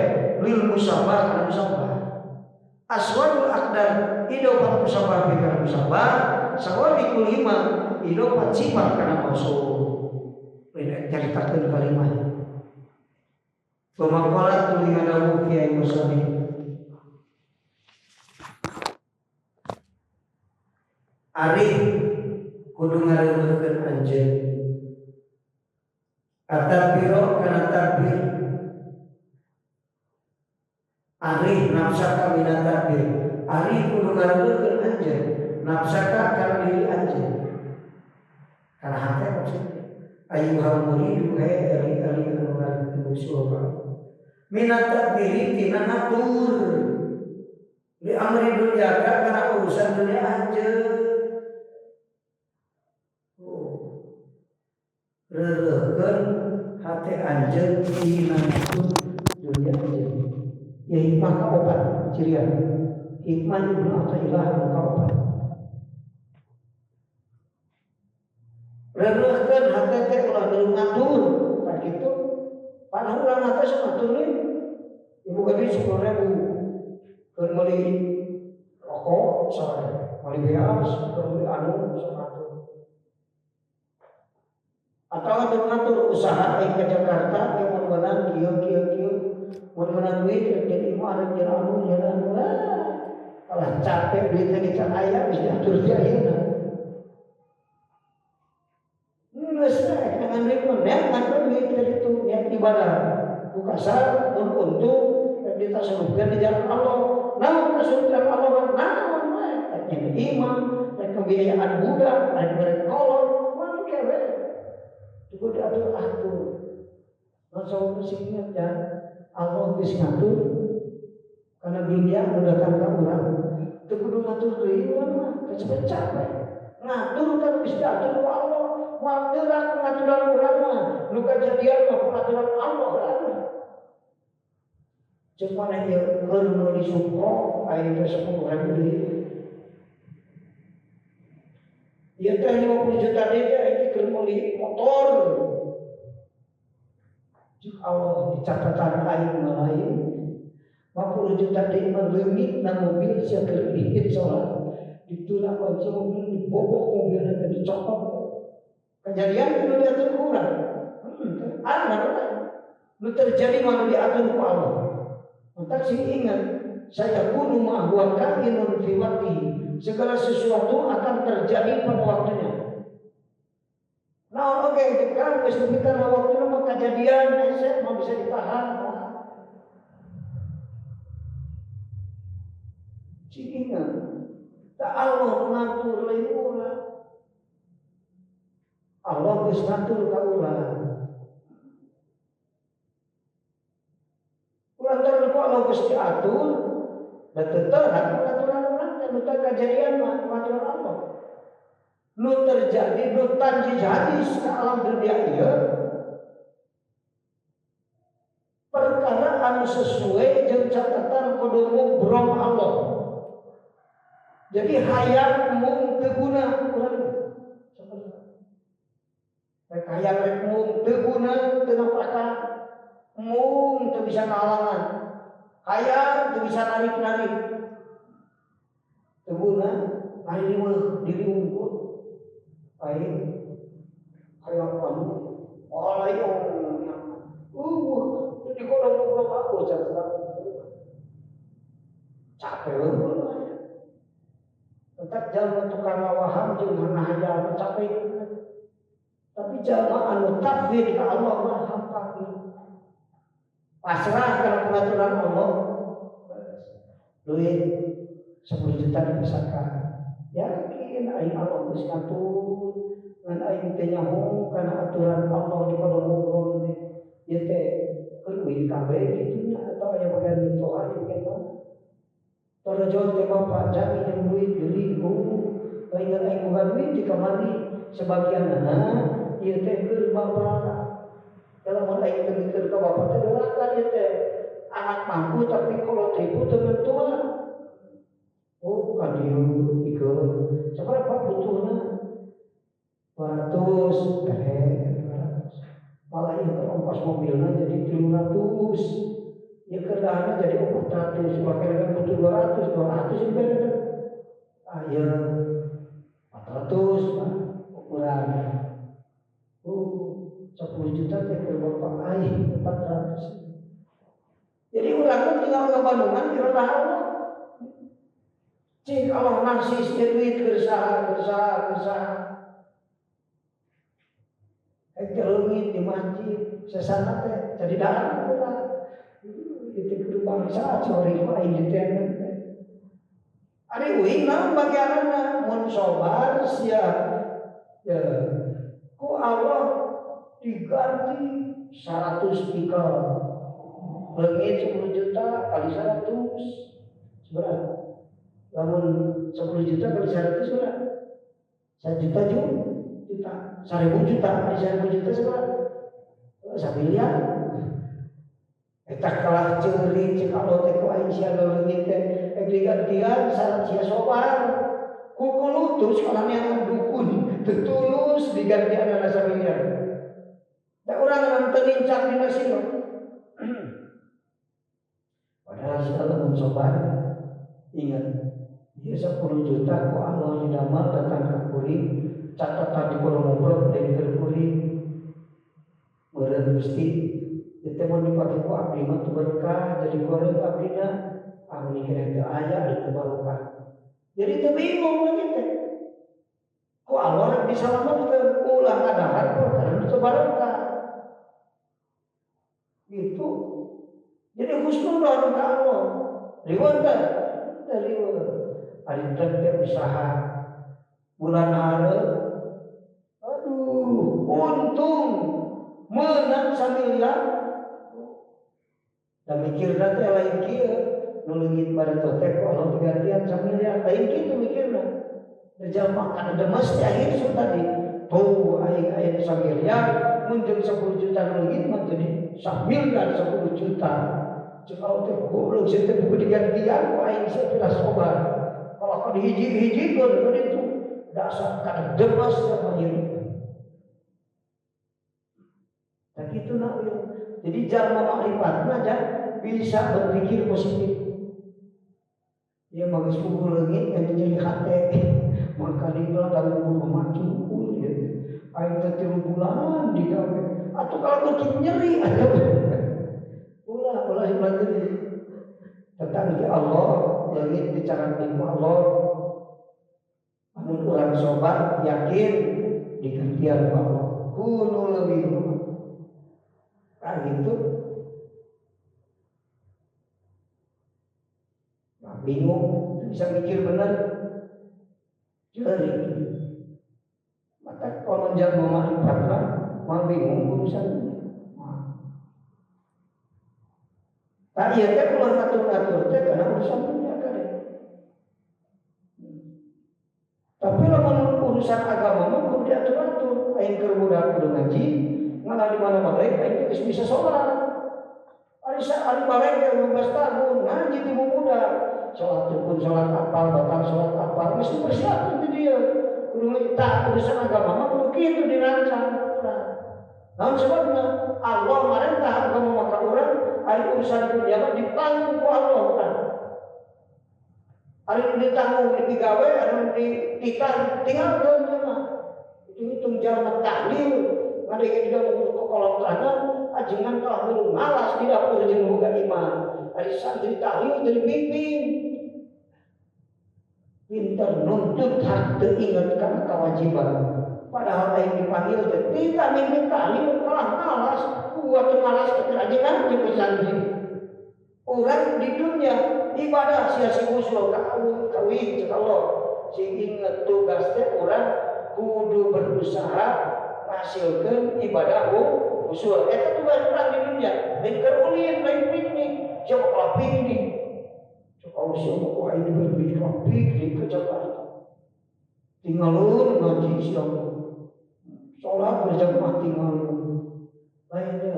lil musabbah kana musabbah aswarul akhdar idofatul musabbah be kana musabbah sawabi kulima idofat sifat kana mausuf lain caritakeun kalimah. Pemakalat tulingan Abu Kiai Musani Arif kudu ngareuneuhkeun anjeun atapiro kana takbir Arif nafsaka mina takbir Arif kudu ngareuneuhkeun anjeun nafsaka kana diri anjeun kana hate maksudnya ayyuhal muridu hay ari ari anu ngareuneuhkeun surah minat takdiri tina ngatur di amri dunia karena urusan dunia anjeun. Oh. Reureuhkeun hate anjeun tina ngatur dunia anjeun. Ya hikmah kaopat cirian. Hikmah Ibnu Athaillah kaopat. Reureuhkeun hate teh ulah milu ngatur tah kitu. Padahal urang atas ngatur deui. Ibu gaji 10.000 keur meuli rokok sare, meuli beas, keur meuli anu sok. Atau ngatur-ngatur usaha ke Jakarta yang mau menang kieu kieu kieu, mau menang duit rek jadi imah rek jadi anu jadi anu lah. Kalah capek duitnya ge can aya geus diatur ti ayeuna. Geus rek dengan duit mah neangan duit ka ditu niat ibadah. Ku kasar mun untung rek ditasarufkeun di jalan Allah. Naon tasarufkeun Allah mah naon we rek jadi imah, rek kebiayaan budak, rek mere kolot, mah kewe. Cukup diatur-atur. Langsung mesti ingat ya, Allah geus ngatur karena dunia nu datang ka urang. Teu kudu ngatur deui urang mah, cepet capek. Ngatur kan geus diatur ku Allah. Moal teurak ngaturan urang mah, nu kajadian mah pengaturan Allah lah. Ceuk maneh ieu keur meuli sukro aya teh 10.000 deui. Ieu teh 50 juta deui teh ieu keur meuli motor. Cuk Allah di catatan aing mah lain. 50 juta deui mah leungit na mobil sia keur ihit salat. Ditulak kunci mobil dibobok mobilna teh dicopot. Kejadian kudu diatur ku urang. Aneh nu terjadi mah nu diatur ku Allah. Entak sing ingat, saya kunu ma huwa kainun fi waqtihi. Segala sesuatu akan terjadi pada waktunya. Nah, oke, kan geus nepi kana waktuna mah kejadian hese mah bisa ditahan. Cing ingat, tak Allah ngatur lain urang. Allah geus ngatur ka urang. Lantaran ku Allah geus diatur, da teu terang pengaturan urang teh nu kajadian mah pengaturan Allah. Nu terjadi nu tanji jadi ka alam dunia ieu perkara anu sesuai jeung catatan kudu mubrom Allah. Jadi hayang mung teu guna urang. Rek hayang rek mung teu guna teu napaka. Mung teu bisa ngalangan. Hayang teu bisa narik-narik. Teu guna ari riweuh diri unggul. Aing hayang anu alayong di kolong aku capek unggul. Tetap jalma tukang ngawaham jeung ngahayal capek. Tapi jalma anu tafwid ka Allah mah hampir pasrah karena pengaturan Allah. Duit 10 juta dipisahkan. Yakin aing Allah geus ngatur ngan aing teh nyaho kana aturan Allah di kolong ngobrol teh. Ieu teh keur uih kabeh kitu nya atau aya bagian mitoha ieu bagian mana. Torojo teh bapak jami jeung duit deui aing aing boga duit di kamari sebagianna ieu teh keur bapak. Kalau aing teu mikir ka bapak teh doraka ieu teh anak mampu tapi kalau tipu teu nentuan. Oh ka dieu ikeun sabaraha butuhna 200 200 malah ieu keur ongkos mobilna jadi 300 ieu keur dahana jadi 400 bakal butuh 200 200 ieu bener ah ieu 400 Pak ukuran. Oh 10 juta teh keur bapak aing 400. Jadi urang mah tinggal ke Bandungan kira Allah. Cik Allah narsis teh duit keur saha keur saha keur saha. Ek teh leungit di masjid sesana teh jadi dalam urang. Itu keur bangsa cori mah aing diteangan teh. Ari uing naon bagianana mun sabar sia ya ku Allah diganti 100 tikel. Leungit 10 juta kali 100 seberapa? Lamun 10 juta kali 100 berapa? 1 juta juta, 1000 juta kali 1000 juta seberapa? 1 miliar. Eta kalah ceurik cek Allah teh ku aing sia leungit teh ek digantian syarat sia sobar. Ku kulutus kana neangan dukun teu tulus digantian 1 miliar. Da urang Urang teu nincak dina sirah. Padahal segala mun sobar ingat ieu 10 juta ku Allah didamel datang ka kuring catatan di kolom ngobrol lain keur kuring. Meureun Gusti ieu teh mun dipake ku abdi mah teu berkah jadi goreng abdina anu keneh teu aya ari teu barokah. Jadi teu bingung lagi teh. Ku Allah rek disalametkeun ulah ngadahar perkara nu teu barokah. Gitu. Jadi husnudon ka Allah. Riweuh teh? Teu riweuh. Ari teh usaha bulan hareup aduh untung meunang samiliar. Da mikirna teh lain kieu nu leungit pada teh ku Allah digantian samiliar lain kitu mikirna. Da jalma kana demes di akhir sun tadi. Tuh aing aya samiliar mun jeung 10 juta nu leungit mah jadi samiliar 10 juta. Cek Allah teh goblok sia teh buku digantian ku aing sia teh sobar. Kalau kau dihiji-hijikeun ka ditu dasar kana demes sama hirup. Tah kitu na. Jadi jalma makrifat mah bisa berpikir positif. Ya mah geus puguh leungit ngan nyeri hate. Maka digelar dalam buku macul ya. Aing teh 3 bulan digawe. Atuh kalau beuki nyeri atuh. Ulah ulah nyeri. Tentang di Allah leungit bicara di Allah. Amun urang sobar yakin digantian ku Allah. Kuno leuwih. Nah gitu. Nah, bingung bisa mikir bener. Jadi maka kalau jalma makrifat mah bingung urusan. Tak ieu teh ulah ngatur-ngatur teh karena urusan dunia kade. Tapi lamun urusan agama mah kudu diatur-atur. Aing keur budak kudu ngaji, ngalah di mana balik aing geus bisa salat. Ari ari balik teh 15 tahun ngaji ti muda. Salat rukun, salat apal, batal salat apal, geus dipersiapkeun ti dieu. Kudu tak urusan agama mah kudu kitu dirancang. Naon sebabna? Allah marentah agama maka urang ari urusan dunia mah ditanggung ku Allah urang. Ari nu ditanggung dipigawe, ari nu dititah tinggalkeun mah. Hitung-hitung jalma tahlil, ngadege di dalam kolong tangan, ajengan kalah milu malas di dapur jeung boga iman. Ari santri tahlil teu dipimpin. Pinter nuntut hak teu inget kana kewajiban. Padahal aing dipanggil teh tidak mimpin tahlil kalah malas, kuat teu malas teh ajengan jeung santri. Urang di dunia ibadah sia sing usul kawin cek Allah. Sing inget tugas teh urang kudu berusaha ngasilkeun ibadah usul. Eta tugas urang di dunia. Lain keur ulin, lain piknik. Siapa kalah piknik? Cek Allah siapa ku aing diberi kalah piknik ke Jakarta. Tinggalun ngaji siapa. Salat berjamaah tinggalun. Lainnya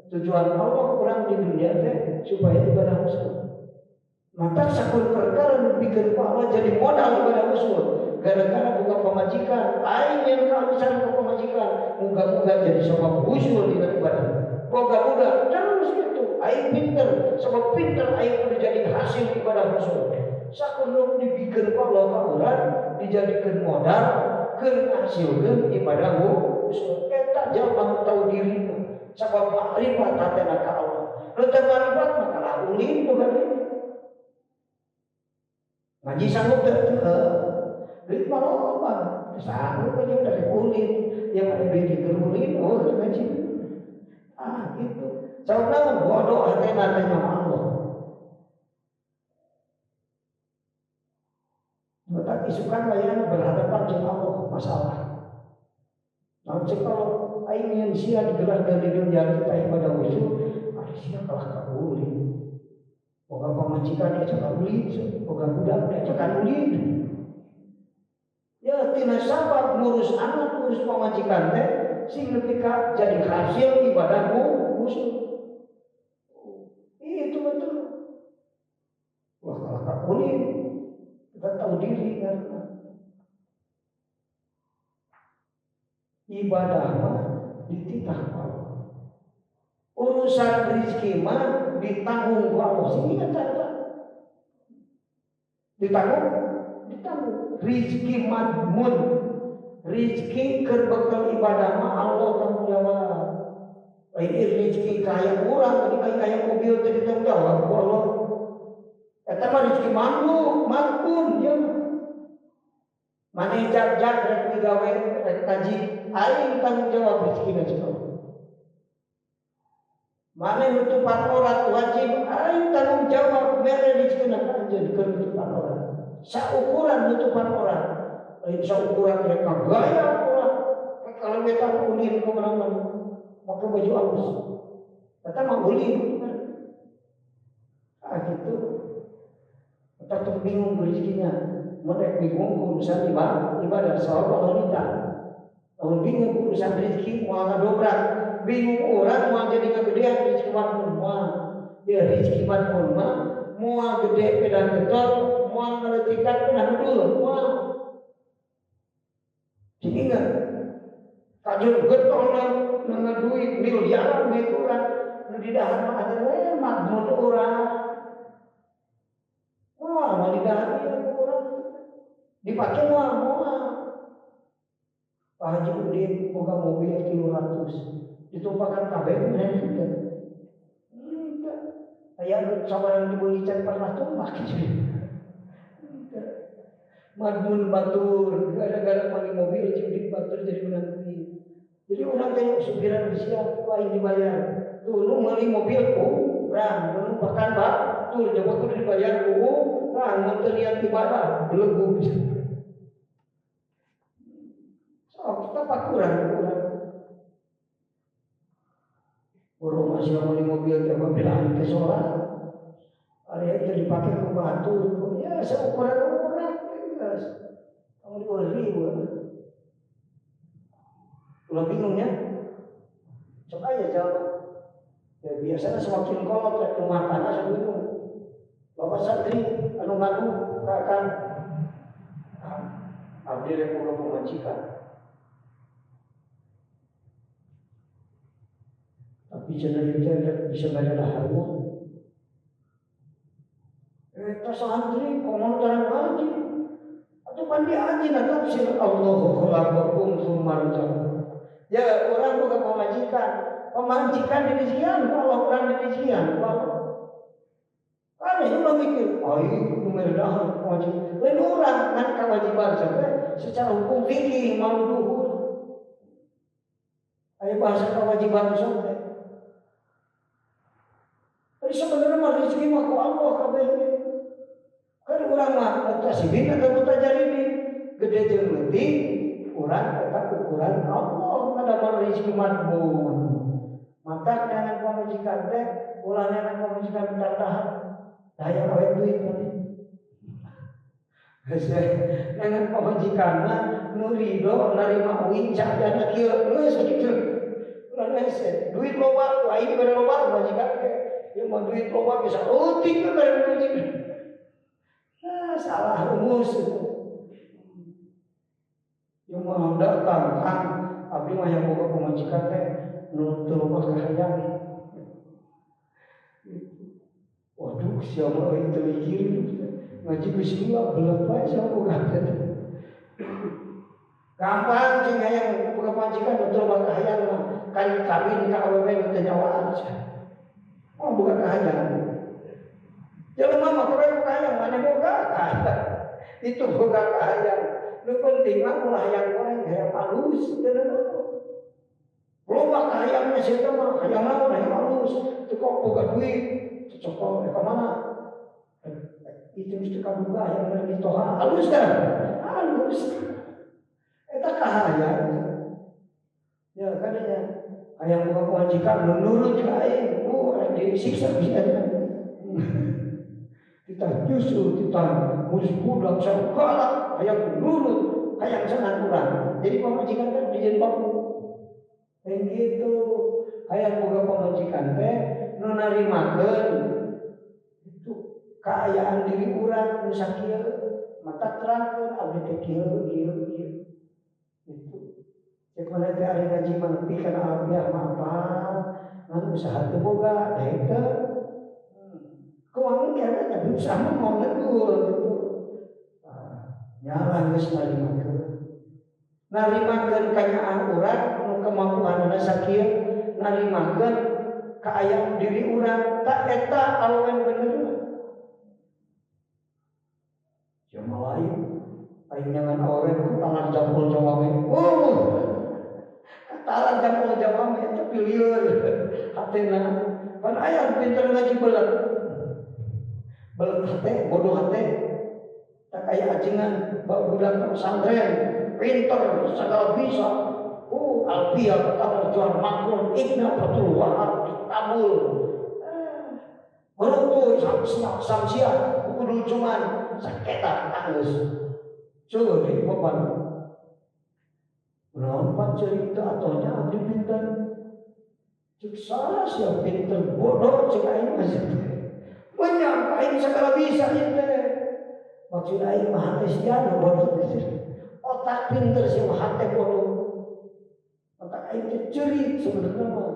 tujuan Allah kurang di dunia teh supaya ibadah usul. Maka sakur perkara nu pikeun ku Allah jadi modal ibadah usul. Gara-gara buka pemajikan, aing yang keharusan ke pemajikan, muga-muga jadi sebab usul dina ibadah. Boga budak terus gitu, aing pinter, sebab pinter aing kudu jadi hasil ibadah usul. Sakur nu dibikeun ku Allah ka urang dijadikeun modal keur ngasilkeun ibadah usul. Eta jalma tahu diri. Sabab makrifat hatena ka Allah. Nu teu makrifat mah kalah ulin boga duit. Ngaji sanggup teu? Duit mah loba. Sanggup aja dari ulin, yang ada duit keur ulin, oh ngaji. Ah gitu. Sabab naon bodoh hatena teh sama Allah. Mata isukan wayahna berhadapan jeung Allah masalah. Naon cek kalau aing yang sia digelar di dunia kita ibadah usul, ari sia kalah ka ulin. Boga pamajikan diajakan ulin, boga budak diajakan ulin. Ya tina sabab ngurus anak, ngurus pamajikan teh sing nepi ka jadi hasil ibadahmu usul. Itu betul. Wah kalah ka ulin. Kita tahu diri karena ibadah mah dititah Allah. Urusan rezeki mah ditanggung ku Allah. Sing ingat eta. Ditanggung, ditanggung. Rezeki madmun. Rezeki keur bekal ibadah mah Allah tanggung jawab. Lain rezeki kaya urang tadi kaya mobil teh ditanggung jawab ku Allah. Eta mah rezeki mampu, madmun dia mah. Maneh jag-jag rek digawe rek ngaji, aing tanggung jawab rezekina cek Allah. Maneh nutupan aurat wajib, aing tanggung jawab mere rezekina ka anjeun keur nutupan aurat. Saukuran nutupan aurat, lain saukuran rek gaya urang. Rek kalemetan ulin ka mana-mana, make baju alus. Eta mah ulin. Ah gitu. Eta tong bingung rezekinya. Mun rek bingung urusan ibadah sabab Allah nita. Lamun bingung urusan rezeki moal ngadobrak. Bingung orang moal jadi kagedean rezeki madmun moal. Ya rezeki madmun mah moal gede pedah getol, moal ngaletikan pedah ngedul, moal. Sing ingat. Kajeun getol na duit miliaran duit urang nu didahar mah atuh we madmun urang. Moal mah didahar ieu urang. Dipake moal moal. Pak Haji Udin boga mobil 300. Ditumpakan kabeh mah henteu. Henteu. Aya nu sabarang dibeli can pernah tumpak gitu. Henteu. Madmun batur gara-gara meuli mobil Haji Udin batur jadi menang duit. Jadi urang teh supiran siap ku aing dibayar. Tuh nu meuli mobil ku urang, nu numpakan batur coba kudu dibayar ku urang, mun teu niat ibadah belegug. Sok kita pakuran urang. Urang masih meuli mobil teh mobil teh sholat. Ari itu dipake ku batur, ya seukuran urang geus. Kamu dibeli ulah bingung ya. Coba aja jawab. Ya biasanya semakin kolot rek rumah tangga sebelum. Bapak santri anu ngadu ka akan abdi rek boga pamajikan. Tapi cenah ieu bisa bayar dahar. Eta santri komo tarang ngaji. Atuh pan diaji na tafsir Allahu khalaqakum tsumma razaqakum. Ya orang boga pamajikan, pamajikan dirijian, kalau orang dirijian, kalau kan itu mah mikir, aing kudu mere dahar pamajikan. Lain urang ngan kewajiban sampai secara hukum fikih mau duhur. Aya bahasa kewajiban sampai. Jadi sebenarnya mah rezeki mah ku Allah kabeh. Kan urang mah mutasibin atau mutajaribin, gede jeung leutik urang eta ukuran Allah ngadamal rezeki madmun. Maka neangan pamajikan teh ulah neangan pamajikan bentar dahar. Daya awet duit mah. Neangan pamajikan mah nu ridho narima uing sajana kieu geus kitu. Ulah hese duit loba ku aing dibere loba pamajikan teh. Ieu mah duit loba bisa eutik we bere pamajikan. Ah salah rumus itu. Yang mau datang kan abdi mah yang boga pamajikan teh nu teu loba kahayang. Waduh siapa euy teu mikir ngaji bismillah belet wae siapa boga teh. Gampang cing hayang boga pamajikan nu teu loba kahayang mah kan kawin ka awewe nu teu nyawaan. Oh boga kahayang. Jelema mah kabeh kahayang maneh boga kahayang. Itu boga kahayang. Nu penting mah ulah hayang goreng, hayang halus, teu naon. Loba kahayangna sia teh mah hayang naon, hayang halus, teu kok boga duit, cocok ka mana? Itu mesti kaduga hayang mere mitoha, halus teh. Halus. Eta kahayang. Ya kadanya hayang boga pamajikan nu nurut ka aing, rek disiksa bisa. Kita nyusul, kita ngurus budak segala, hayang nurut, hayang senang urang. Jadi pamajikan kan dijieun babu. Yang gitu, hayang boga pamajikan teh nu narimakeun itu kaayaan diri urang nu sakieu, mata terangkeun abdi teh kieu kieu kieu. Itu. Cek mana teh ari ngaji mah nepi kana alfiah mah apal, ngan usaha teu boga daek teu kumaha kene tapi usaha mah mau ngedul gitu. Nyalah geus narimakeun. Narimakeun kanyaah urang nu kemampuanna sakieu, narimakeun kaayaan diri urang tak eta awewe bener. Cuma lain aing nyangan awewe katalar jempol jawame. Katalar jempol jawame tapi lieur hatena. Pan aya pinter ngaji belet. Belet hate, bodoh hate. Tak aya ajengan budak pesantren, pinter segala bisa. Alfiah pertama jual makron, ikna fatul wahab tabul. Merutu samsia kudu cuman saketa tanggeus. Ceurik papan. Naon pan cerita atonya abdi pinter. Cek salah sia pinter bodoh cek aing mah. Menyang aing segala bisa ieu teh. Maksud aing mah hate sia nu bodoh teh. Otak pinter sia mah hate bodoh. Otak aing teh ceurik sebenarnya mah.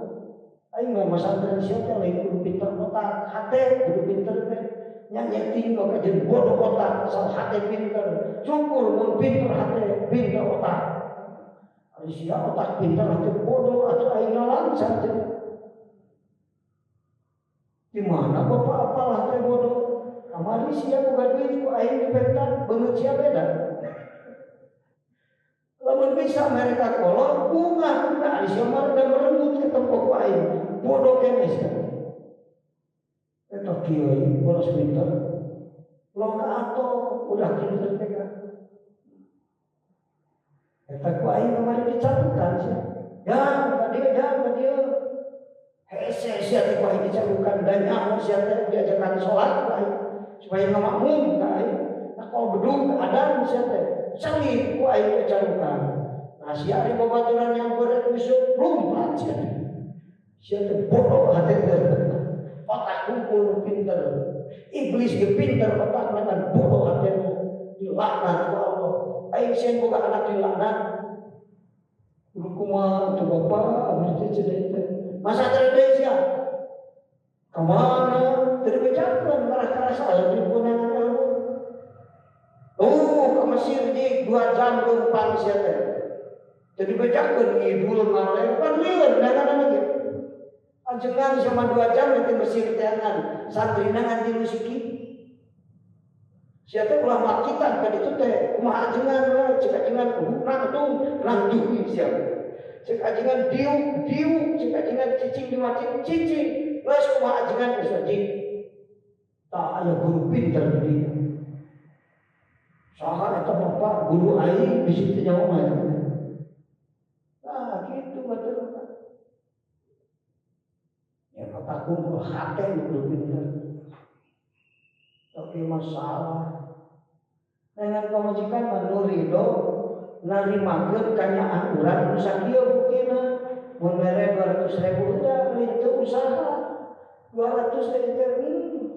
Aing mah masantren sia teh lain kudu pinter otak, hate kudu pinter teh. Nya nyeting kok jadi bodoh otak asal hate pinter. Syukur mun pinter hate, pinter otak. Ari sia otak pinter hate bodoh atuh aing lancar teh. Di mana bapak apalah hate bodoh? Kamari sia boga duit ku aing dipenta, beungeut sia beda. Lamun bisa mereka kolot bunga, nah ari sia mah rada merengut ketemu ku aing. Bodoh keneh sia. Eta kieu boros pinter. Loka ato udah pinter teh ka. Eta ku aing kamari dicalukan sia. Ya, ka dieu, ya, ka dieu. Hese sia teh ku aing dicalukan dan nyaho sia teh diajakan salat ku aing supaya ngamakmum ka aing. Nah kalau bedug adan sia teh selip ku aing dicalukan. Nah sia ari babaturan nyamper usuk lumpat sia teh. Sia teh bodoh hate teh. Otak kumpul pinter. Iblis ge pinter otakna kan bodoh hatena. Dilaknat ku Allah. Aing sieun boga anak dilaknat. Kudu kumaha atuh bapak abdi teh cenah teh. Masa teu sia? Ka mana? Teu dibejakeun marah karasa aya di punangan ilmu. Ka Mesir jig 2 jam leumpang sia teh. Teu dibejakeun ngidul ngaler pan lieur dagangan ge. Ajengan sama 2 jam di Mesir teangan, santrina ngan tilu siki. Sia teh ulah makitan ka ditu teh, kumaha ajengan we, cek ajengan nangtung, nangtung sia. Cek ajengan diuk, diuk, cek ajengan cicing di macing, cicing. Geus kumaha ajengan geus wajib. Tah aya guru pinter di dieu. Saha eta bapak guru aing bisi teu nyaho mah. Tah kitu batur. Ya otak kumpul hate nu pinter. Tapi masalah dengan pamajikan mah nu ridho narimakeun kanyaah urang nu sakieu buktina mun mere 200.000 udah lain teu usaha 200 teh teh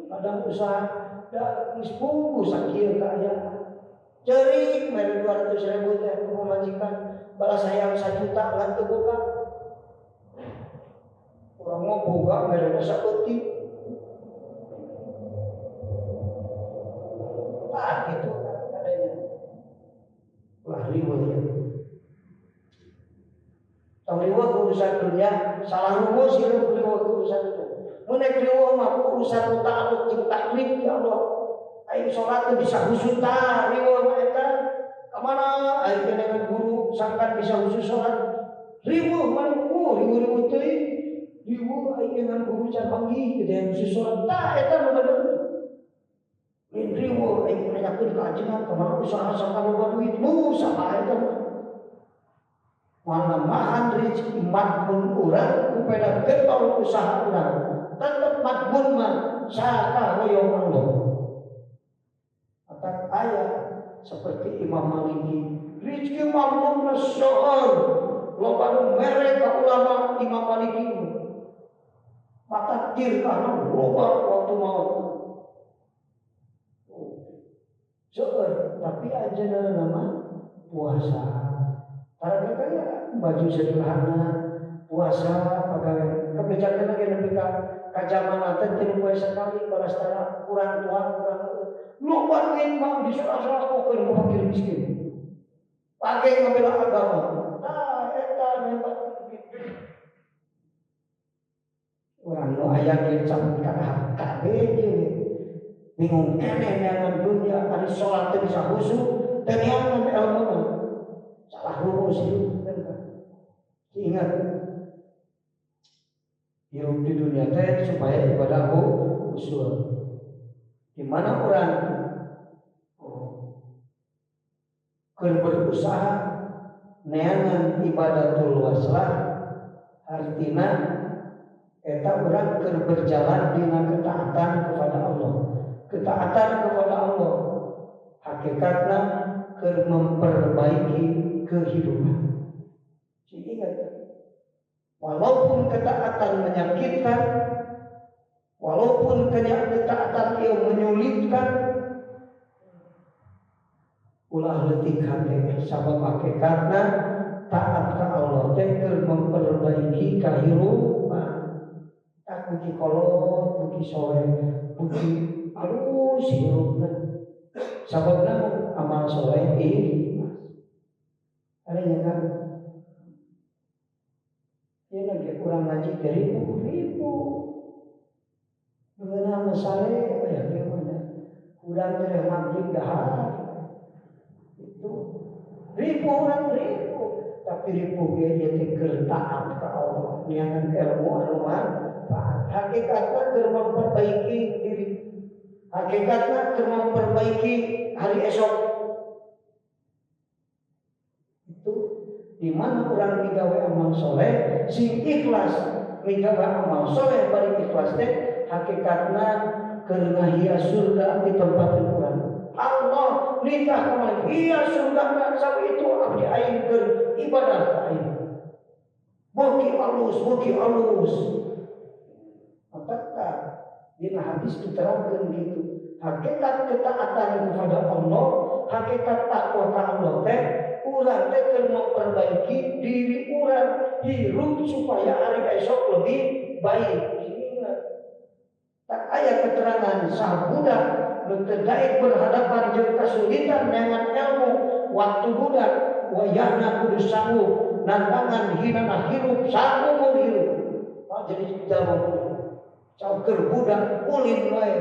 padang usaha da geus puguh sakieu kaayaan ceurik mere 200.000 teh ku pamajikan balas hayang 1 juta ngan teu boga. Urang mah boga merena saeutik. Tah kitu kadanya. Ulah riweuh ya. Tong riweuh urusan dunia, salah rumus hirup riweuh urusan itu. Mun rek riweuh mah urusan ta'alluq jeung taklif ya Allah. Aing salat teu bisa khusyuk tah riweuh mah eta. Ka mana aing teh dengan guru sangkan bisa khusyuk salat. Riweuh mah riweuh-riweuh teuing. Riweuh aing dengan guru can panggih kitu yang khusus salat tah eta nu bener. Lain riweuh aing nanyakeun ka ajengan ka mana usaha sangkan loba duit nu usaha eta mah. Malamahan rezeki madmun urang ku peda getol usaha urang. Tetep madmun mah saka hoyong Allah. Atak aya seperti Imam Maliki rezeki mamlukna seueur loba nu mere ka ulama Imam Maliki. Mata tirkahna loba waktu maut. Seueur tapi ajenna nama puasa. Para kaya baju sederhana, puasa pagawean Kebijakan lagi nepi ka ka zaman teh 3 poe sekali balastara kurang tuang kurang loba duit mah disorak-sorakokeun ku fakir miskin. Pake ngabela agama. Tah eta hebat gitu. Urang nu aya ge can kadahar kabeh bingung keneh neangan dunia ari salat teh bisa khusyuk teh neangan elmuna. Salah rumus hidup kan. Ingat hidup di dunia teh supaya ibadah usul. Di mana orang keur berusaha neangan ibadatul waslah artina eta urang keur berjalan dina ketaatan kepada Allah. Ketaatan kepada Allah hakikatna keur memperbaiki kehidupan. Ingat, walaupun ketaatan menyakitkan, walaupun ketaatan itu menyulitkan, ulah leutik hate sabab hakikatna taat ka Allah teh keur memperbaiki kahirupan. Tak buki kolot, buki soleh, buki alus hirupna. Sababna amal soleh ikhlas. Ada yang kan? Ini lagi kurang ngaji dari ribu. Mengenai masalah, ya gimana? Kurang dari maghrib dahar. Itu ribu orang ribu, tapi ribu ge ieu teh keur taat ka Allah, neangan ilmu anu manfaat. Hakikatna keur memperbaiki diri. Hakikatna keur memperbaiki hari esok. Itu di mana orang migawe amal soleh sing ikhlas, migawe amal soleh bari ikhlas teh hakikatna keur ngahias surga di tempat urang. Allah nitah kemarin hias surga sawi itu abdi aing keur ibadah ka aing. Beuki alus, beuki alus. Maka dina hadis diterangkeun gitu. Hakikat ketaatan kepada Allah, hakikat takwa ka Allah teh urang teh keur memperbaiki diri urang hirup supaya hari esok lebih baik. Ingat. Tak aya keterangan sah budak nu teu daek berhadapan jeung kesulitan dengan ilmu waktu budak wayahna kudu sanggup nantangan hinana hirup saumur hirup. Oh, jadi jalma keur budak ulin wae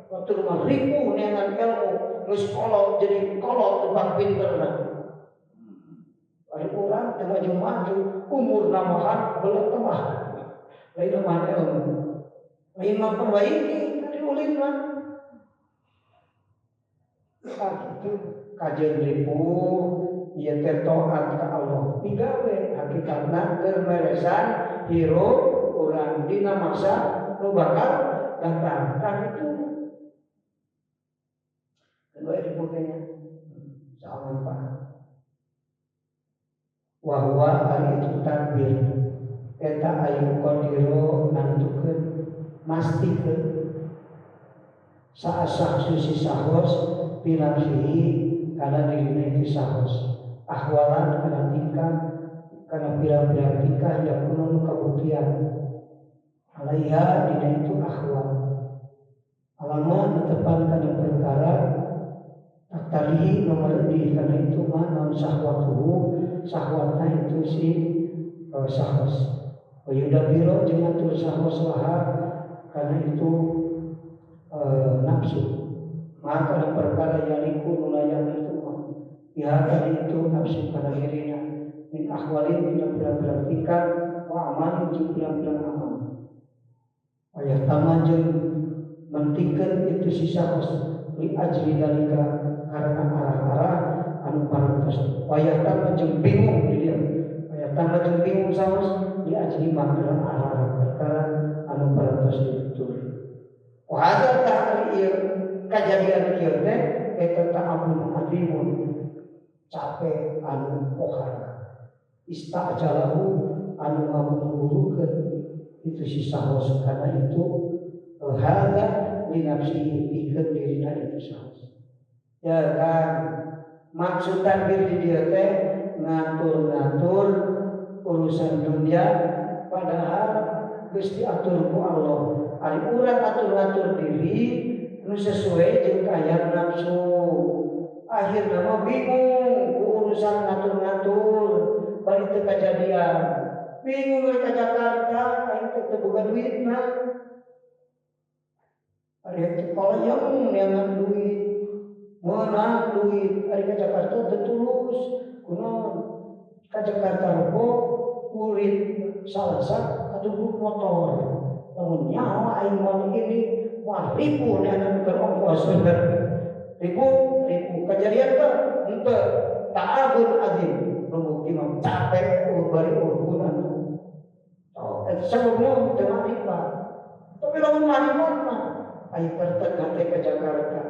waktu rumah ribu dengan ilmu geus kolot jadi kolot tempat pinterna. Ari urang teu maju-maju umur namahan belet temah. Lain namahan ilmu. Lain memperbaiki ari ulin mah. Tah kitu kajeun ribu ieu teh taat ka Allah. Migawe hakikatna keur meresan hirup urang dina masa nu bakal datang. Tah kitu. Kedua ribu teh nya soal manfaat. Wa huwa ari itu tadbir eta ayu qadiro nantukeun mastikeun saasah susi sahos binafsihi kana dirina itu sahos ahwalan kana tingkah kana pirang-pirang tingkah yang kuno kabuktian alaiha dina itu ahwal alama netepan kana perkara taktalihi nomor di karena itu mah non sahwatuhu sahwatna itu si sahos yudabiru jeung ngatur sahos laha karena itu nafsu maka ada perkara yaliku nulayan itu mah pihak itu nafsu kana dirina min ahwalin pirang-pirang tingkah wa amalin jeung pirang-pirang amal wayah taman jeung mentingkeun itu si sahos li ajli dalika karena arah-arah anu parantos wayah tambah jeung bingung di dia wayah tambah jeung bingung saos di ajli maka arah-arah perkara anu parantos ditutur wa hadza ta'ri ieu kajadian kieu teh eta ta'abun azimun capek anu pohara istajalahu anu ngaburu-burukeun itu si sahos karena itu hadza li nafsihi pikeun dirina itu sahos. Ya kan maksud tadbir di dia teh ngatur-ngatur urusan dunia padahal geus diatur ku Allah. Ari urang atur-atur diri nu sesuai jeung kahayang nafsu. Akhirna mah bingung ku urusan ngatur-ngatur bari teu kajadian. Bingung we ka Jakarta aing teh teu boga duitna. Ari teh kolayang neangan duit, meunang duit ari ka Jakarta teu tulus. Kunaon? Ka Jakarta rebo kulit salasa katubruk motor. Lamun nyaho aing moal ini moal ribu neangan keur ongkos. Ribu ribu kejadian teh henteu ta'abun azim. Nu bukti mah capek bari urgunan. Oh, eta sababna teu marifat. Tapi lamun marifat mah aing pertek hate ka Jakarta.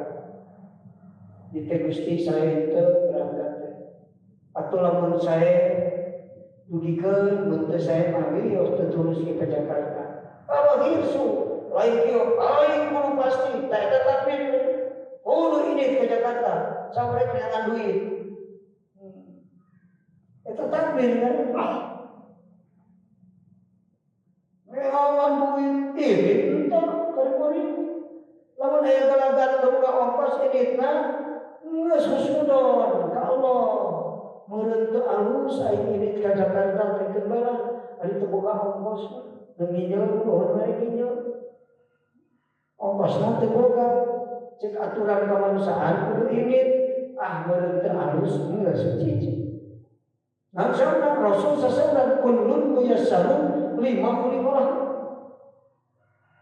Di teh Gusti saya teu berangkat teh. Atuh lamun saya dugikeun mun teu saya mah wios teu tulus ke Jakarta. Kalau hirsu lain kieu aing kudu pasti tah eta takbir. Kudu ini ke Jakarta sampai kenalan duit. Eta takbir kan. Neangan duit ini entah karipori. Lamun aya galagat teu boga ongkos inditna geus husnudon ka Allah. Meureun teu alus aing indit ka Jakarta teh keun bae lah ari teu boga ongkos mah. Nginjeul nuhun mari nginjeul. Ongkosna teu boga. Cek aturan kemanusiaan kudu indit ah meureun teu alus geus cicing. Nah, sauna Rasul sasauna kullun muyassarun lima khuliqa lahu.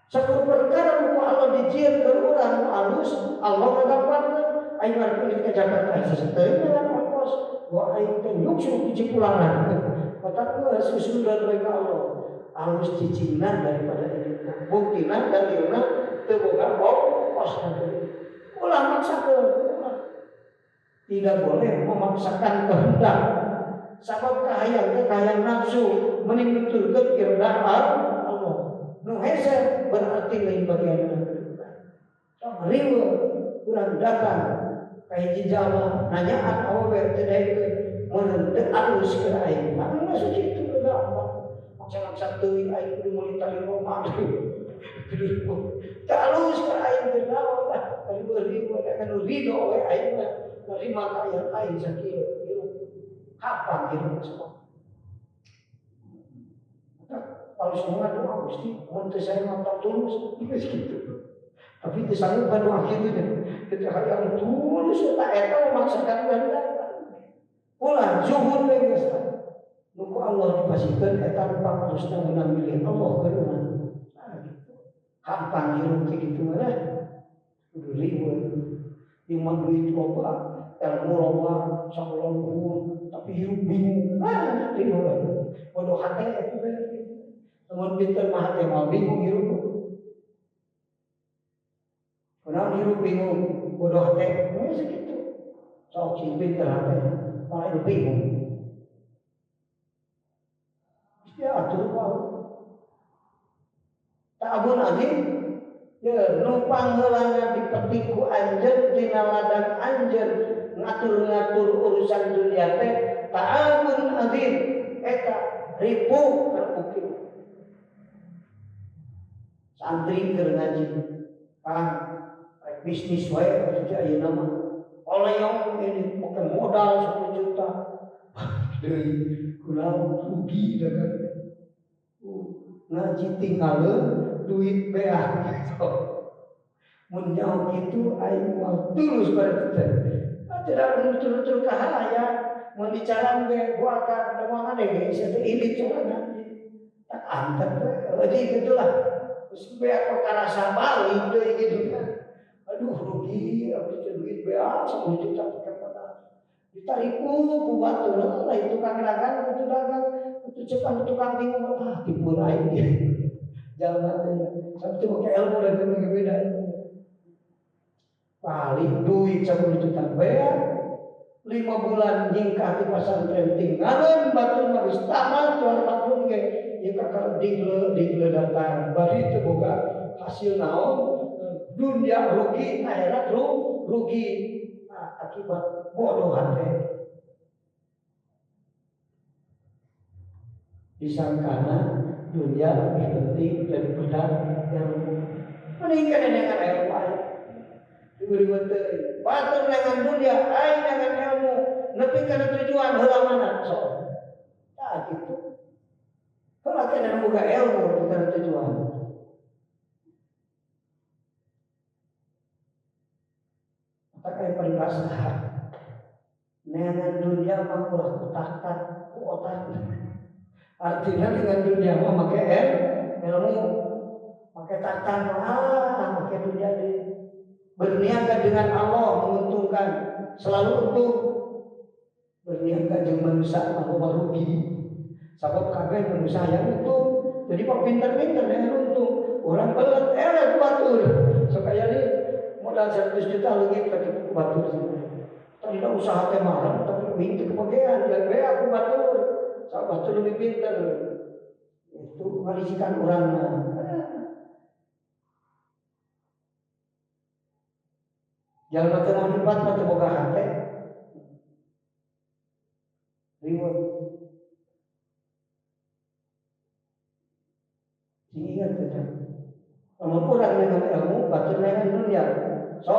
Sakur perkara ku Allah dijieun keur urang nu alus, Allah ngagampangkeun. Aing mah kulit ka Jakarta saseteuing dengan ongkos, wa aing teh nyuksu di Cipulangan. Matak geus husnudzon we ka Allah. Alus cicingna daripada inditna. Buktina dalilna teu boga ongkos. Ulah maksakeun, ulah. Tidak boleh memaksakan kehendak. Sabab kahayang teh kahayang nafsu mending nuturkeun irdah Allah. Nu hese berarti lain bagian sok riweuh urang datang ka hiji jalma nanyaan awewe teu daekeun meureun teu alus keur aing mah geus kitu gampang. Maksa-maksa teuing aing kudu meuli tali Roma. Teu alus keur aing teu naon lah riweuh-riweuh kan ridho we aing mah nerima kahayang aing sakieu. Kapan hidup semua? Kalau semua doa Gusti, mun teu saya mah tulus, geus kitu. Tapi teu sanggup doa kitu deh. Kita hayang tulus eta eta memaksakan kehendak. Ulah zuhud we geus. Nu ku Allah dipasikeun eta nu pangalusna meunang milih Allah keur urang. Nah gitu. Hampang hirup teh kitu mah lah. Kudu riweuh. Ieu mah duit loba, ilmu loba, sakola luhur, tapi hirup bingung. Ah, riweuh. Bodoh hate eta teh. Lamun pinter mah hate mah bingung hirup. Kunaon hirup bingung, bodoh hate. Geus sakitu. Sok sing pinter hate, malah hirup bingung. Mesti atur ku Allah. Ta'abun azim. Ya, nu pangheulana dipetik ku anjeun tina ladang anjeun ngatur-ngatur urusan dunia teh ta'abun azim eta ripu keur santri keur ngaji kang rek bisnis wae atuh ayeuna mah oleh ini pakai modal 10 juta deui kunaon rugi dagang ngaji tinggalin duit beak gitu. Mun nyaho kitu aing moal tulus pada teh. Tidak nutur-nutur kahayang, mun dicaran ge ku akang da moal ge sia teh ilit sorangan. Tak antep we. Jadi gitulah. Terus beak kok karasa balik deui gitu kan. Aduh rugi abdi teh duit beak 10 juta pakai modal. Ditariku ku batur lain tukang dagang kudu dagang, kudu ceuk tukang bingung ah tipu aing. Jalan teh sampai pakai ilmu lagi beda ilmu. Paling duit 10 juta beak 5 bulan nyingkah di pesantren tinggalan batur mah geus tamat jual maklum ge ieu kakara digle datang bari teu boga hasil naon dunia rugi akhirat rugi nah, akibat bodoh hate disangkana Dunia lebih penting daripada ilmu. Meningkat dengan ilmu aja. Diberi teuing. Batur dengan dunia, aing dengan ilmu, nepi kana tujuan heula mana sok. Tah kitu. Heula kana boga ilmu nepi kana tujuan. Tak aya paribasa. Dengan dunia mah ulah ku taktak ku otak. Artinya dengan dunia mah make ilmu, make taktak mah make dunia deui. Berniaga dengan Allah menguntungkan, selalu untung. Berniaga jeung manusia mah loba rugi. Sabab kabeh manusia yang untung. Jadi kok pinter-pinter yang untung. Urang belet eleh batur. Sok aya modal 100 juta leungit ka batur. Tadina usaha teh mahal tapi uing teu kebagean dan we aku batur. Sabab batur lebih pinter. Itu ngarisikan urangna. Jalma teu manfaat mah teu boga hate. Riweuh. Sing ingat eta. Lamun urang dengan ilmu, batur dengan dunia. So,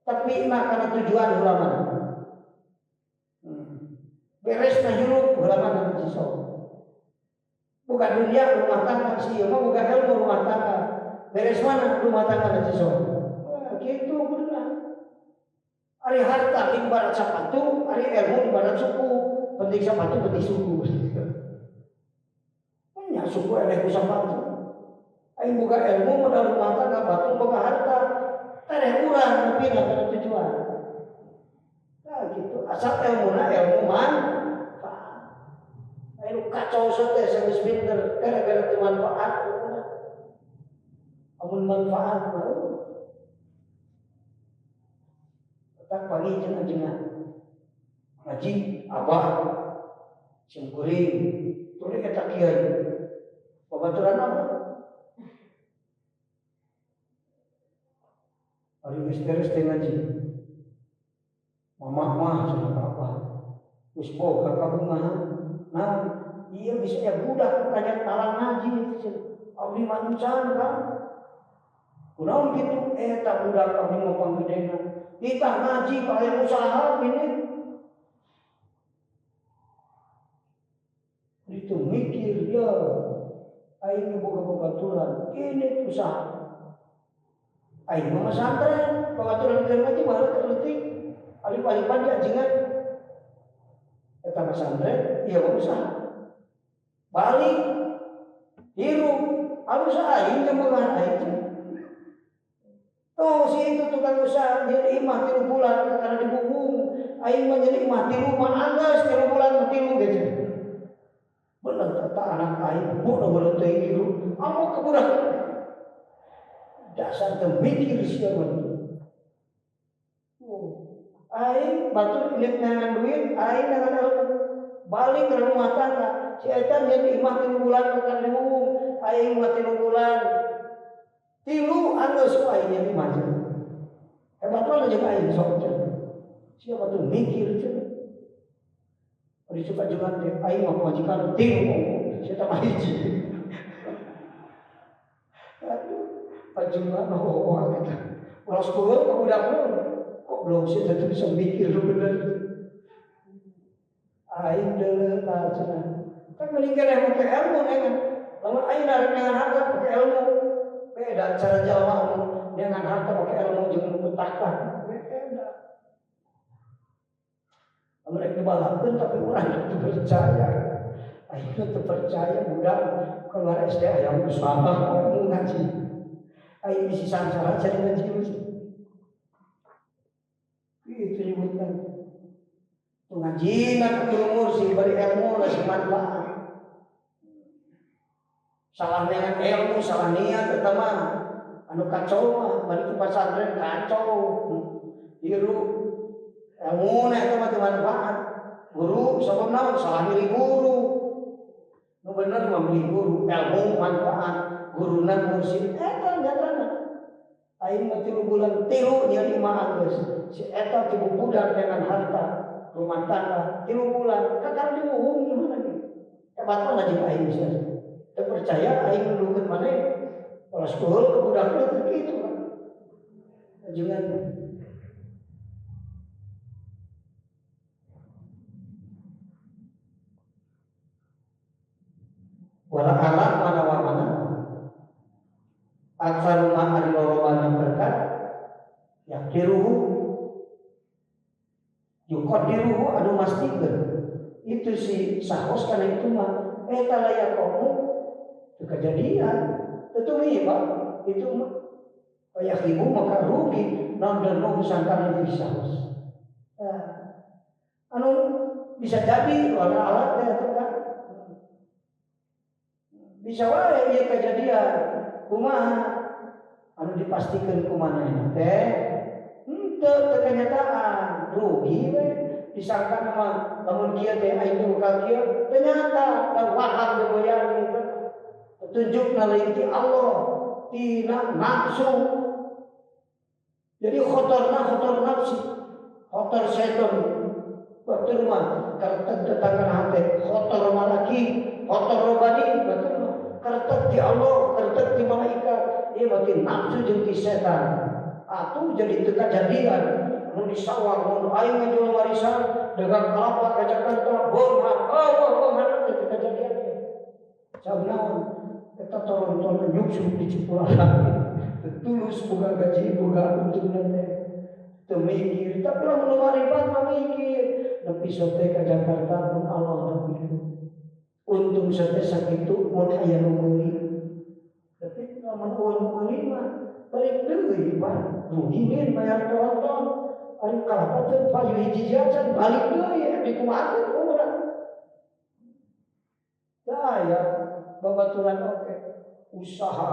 tapi mah kana tujuan heula mana? Beres na hirup heula mana si sok. Bukan dunia rumah tangga si ieu mah boga ilmu rumah tangga. Beres mana rumah tangga si sok. Gitu benar. Ari harta ibarat sepatu, ari ilmu ibarat suku. Penting sepatu, penting suku. Banyak suku eleh ku sepatu. Aing boga ilmu modal rumah tangga, batur boga harta. Tereh urang nepi kana tujuan. Nah gitu. Asal ilmuna ilmu manfaat. Aing kacau teh geus pinter gara-gara teu manfaat. Amun manfaat mah tak pagi jenga-jenga ngaji abah simkuring tuluy eta kiai babaturan apa ari geus beres teh ngaji mamah mah cenah ka abah geus boga kabungahan naon ieu bisa aya budak kanya talang ngaji abdi manucan kan kunaon kitu eta budak abdi mah panggedena kita ngaji kaya usaha ini itu mikir ya aing boga babaturan ini usaha aing mah pesantren babaturan keur ngaji baheula keur leutik alif-alifan diajengan eta pesantren ieu mah usaha balik hirup alus aing jeung beungan aing. Tuh si itu tukang usaha jadi imah 3 bulan karena dibubung. Aing mah jadi imah 3 mah anggeus 3 bulan mah 3 gitu. Bener tata anak aing bodoh bodoh teuing hirup. Amuk ke budak. Dasar teu mikir sia mah. Aing batur ieu neangan duit, aing neangan ilmu. Balik ke rumah tangga. Si eta jadi imah 3 bulan karena dibubung. Aing mah 3 bulan. Tilu anggeus ku aing nya maju. Hebat mana jeung aing sok cenah. Siapa tuh mikir cenah. Ari suka jeung teh aing mah pamajikan tilu sia mah hiji. Aduh, pajungan oh kata. Ulah sekolah ka budak mah kok belum sih teh bisa mikir bener. Aing deuleu lah cenah. Kan mending keneh make ilmu nengan. Lamun aing arek nengan harta make ilmu. Beda cara jalma anu dengan harta pakai ilmu jeung nu takah beda. Lamun rek dibalapkeun tapi urang teu percaya. Aing teu percaya budak keluar SD aya usaha mau ngaji. Aing bisi sangsara cari ngaji mesti. Itu nyebutkan. Tuh ngaji na umur sih bari ilmu lah sih manfaat. Salah dengan ilmu, salah niat eta mah. Anu kacau mah bari ke pesantren kacau. Hirup ilmu na eta mah teu manfaat. Guru sabab naon salah milih guru. Nu bener mah milih guru, ilmu manfaat, guruna mursyid eta nyatana. Aing mah 3 bulan tilu nya imah anggeus. Si eta tibu budak dengan harta rumah tangga 3 bulan kakar diwuhung gimana nih? Hebat mana jeung aing sia. Teu percaya aing nuduhkeun maneh polos kuhul ke budakna teu kitu kan. Jangan wala ala mana wa mana aksaru ma ari lolobana berkat yakiruhu yuqaddiruhu anu mastikeun itu si sahos kana itu mah eta layakomu teu kajadian teu pak itu mah yakibu maka rugi naon dan sangkan itu sahos nah, anu bisa jadi wala ala teh kan bisa wae ieu kejadian kumaha anu dipastikeun kumaha teh henteu teu kenyataan rugi we disangka mah lamun kieu teh aing teh bakal kieu ternyata da waham goyang gitu petunjukna lain ti Allah tina nafsu jadi khotorna khotor nafsu khotor setan batur mah kartet datangkan hate khotor malaki khotor robani batur mah kertek di Allah kertek di malaikat ieu mah ti nafsu jeung ti setan atuh jadi teu kajadian nu disawang mun aing ngajual warisan dagang kelapa ka Jakarta beunghar eueuh beunghar teu kajadian sabab naon eta toron-toron nyuksuk di Cipularang tulus boga gaji boga untungna teh teu mikir tapi lamun nu maripat mah mikir nepi sote ka Jakarta mun Allah nepikeun untung sote sakitu mun aya nu meuli tapi lamun eueuh nu meuli mah balik deui Pak rugi nih bayar toronton ari kalapa teh payu hiji jajan balik deui dikumahakeun urang tah aya babaturan oke usaha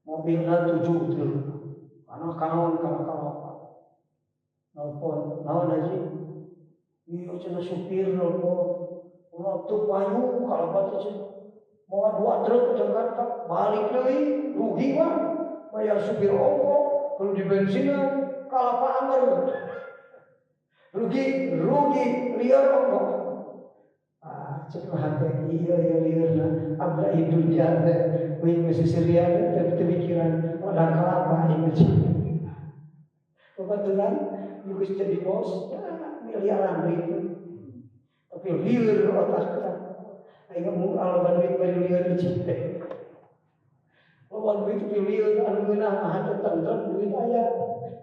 mobilna 7 truk kana kaon kana kalapa nelpon naon haji ieu cenah supir nelpon ulah teu payu kalapa teh cenah bawa 2 truk ke Jakarta balik deui rugi mah bayar supir ongkos kudu di bensinan kalapa anger rugi rugi lieur ongkos ah cek hate ieu ieu lieurna abda dunya teh euy geus sisirian teh teu mikiran ladang kalapa ieu babaturan geus jadi bos ya, miliaran duit tapi lieur otak aing mun aloba duit bari lieur cik loba duit tapi lieur anu ngeunah mah hate tentrem duit aya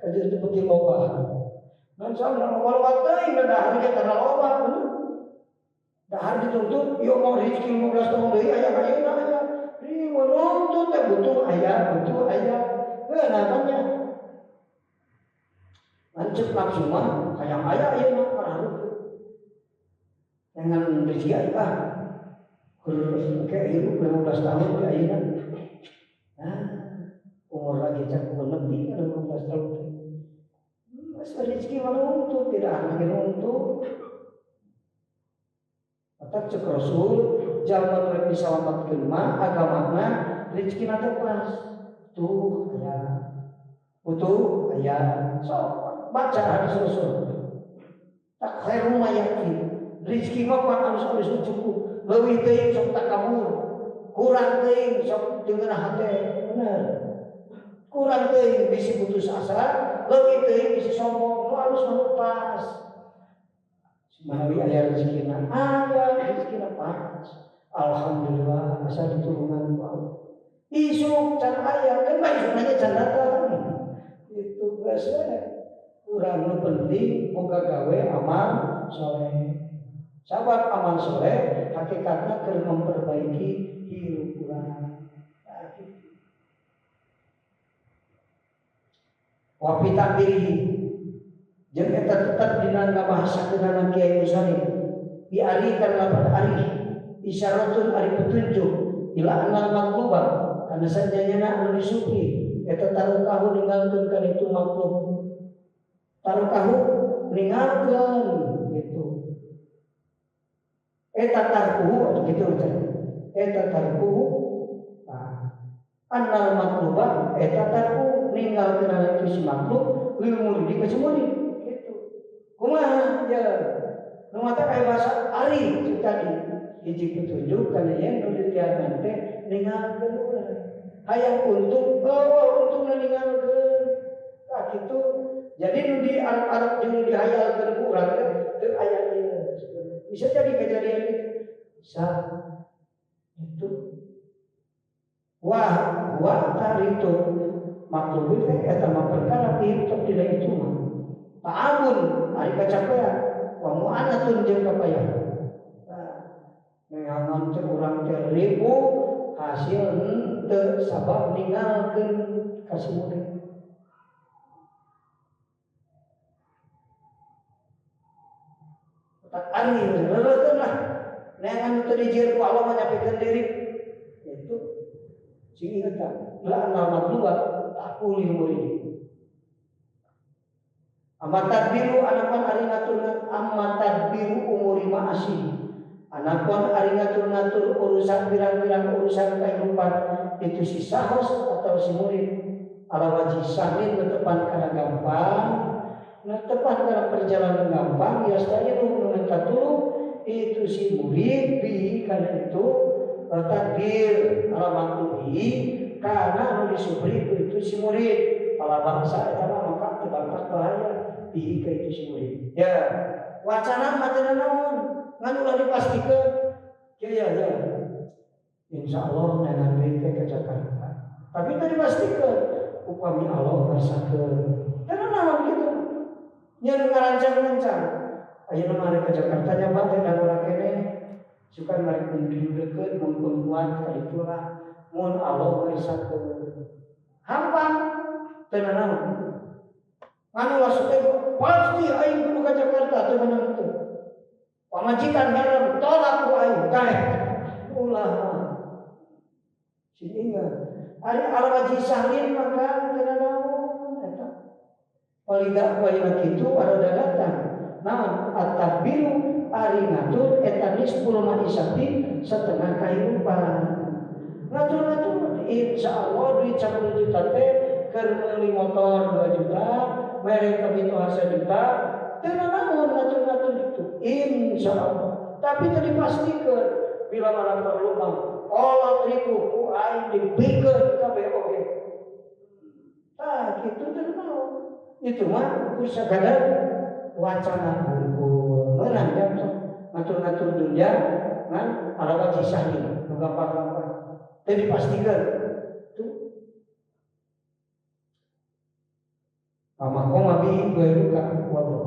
kajeun teu penting loba ngan sauna loba-loba teuing dahar ge tara loba bener dahar dituntut ieu mau rezeki 15 tahun deui aya ka ayeuna aya nuntut teh butuh aya ngeunah nya lanceuk nafsu mah hayang aya ieu mah pararup dengan rezeki aya ah keur hirup 15 tahun ke ayeuna nah umur lagi can lebih kan 15 tahun geus rezeki mah nuntut tidak lagi nuntut Atak cek Rasul jalma nu rek disalamatkeun mah agamana rezekina teh pas tuh aya butuh aya sok baca hadis Rasul tak khairu ma yakin rezeki mah pan alus-alus cukup leuwih teuing sok takabur kurang teuing sok teu ngeunah hate bener kurang teuing bisi putus asa leuwih teuing bisi sombong nu alus mah pas manawi aya rezekina aya rezekina pas alhamdulillah asa ditulungan ku Allah isuk can aya kan mah isuk nanya can datang itu geus we urang nu penting boga gawe amal soleh sabab amal soleh hakikatna keur memperbaiki hirup urang nah, gitu. Wa fi takdirihi jeung eta tetep dina ngabahasakeunana Kiai Musanif diarikan lapan ari isyaratun ari petunjuk ila annal matluba kana sanjanyana anu disupi eta tarukahu ninggalkeun kana itu matlub tarukahu ninggalkeun gitu eta tarkuhu gitu macam eta tarkuhu nah, annal matluba eta tarku ninggalkeun itu si matlub lil muridi ka si murid gitu kumaha ya nu mata kaya bahasa ari cek tadi Hiji petunjuk kana yen nu ditiakan teh ningalkeun urang. Hayang untung, oh untungna ningalkeun. Tah kitu. Jadi nu diarep-arep jeung nu dihayalkeun ku urang teh teu aya ieu. Bisa jadi kejadian itu. Bisa. Itu. Wah, wa taritu matlub teh eta mah perkara pieu tidak itu mah. Ta'abun ari kacapean wa mu'anatun jeung kapayahan. Neangan teh urang teh ribu hasil henteu sabab ninggalkeun ka si murid. Tak ari reureukeun lah. Neangan teu dijieun ku Allah mah nyapekeun diri. Itu sing inget tah. La anal matluba taqulil murid. Amma tadbiru anapan ari ngatur amma tadbiru umuri ma'asi. Anapun ari ngatur-ngatur urusan pirang-pirang urusan kehidupan itu si sahos atau si murid ala wajih samin netepan kana gampang netepan kana perjalanan gampang yastainu minta tulung itu si murid bi kana itu tadbir ala maktubi kana nu disubri itu si murid ala bangsa eta mah maka teu bantak bahaya bi ka itu si murid ya wacana mah teu naon ngan ulah dipastikan ya ya insya Allah dengan duit ke Jakarta tapi itu dipastikan upami Allah ngarsakeun karena naon gitu nya ngarancang-rancang ayeuna mah ke Jakarta nya mah teh da kene suka marek mundurkeun mun kuat kalitulah mun Allah ngarsakeun hampang teu naon ngan ulah suka pasti aing kudu ka Jakarta teu meunang teu. Pamajikan bareng tolak ku aing kae. Ulah. Sing ingat. Ari ala wajih sahlin maka teu naon eta. Palida wae kitu ada datang. Naon at-tadbiru ari ngatur eta nisful maisati setengah kahirupan. Ngatur-ngatur insyaallah duit 10 juta teh keur meuli motor 2 juta, mere kabituhan 1 juta. Teu naon ngatur-ngatur itu insya Allah tapi tadi pastikan bila mana perlu mah kolot ribu ku aing dipikeun kabeh oge tah kitu teu naon itu mah ku sakadar wacana hungkul meunang jam ngatur-ngatur dunya ngan ala wajih sahli nu gampang-gampang teu dipastikan tuh pamakom abi gue luka wallah.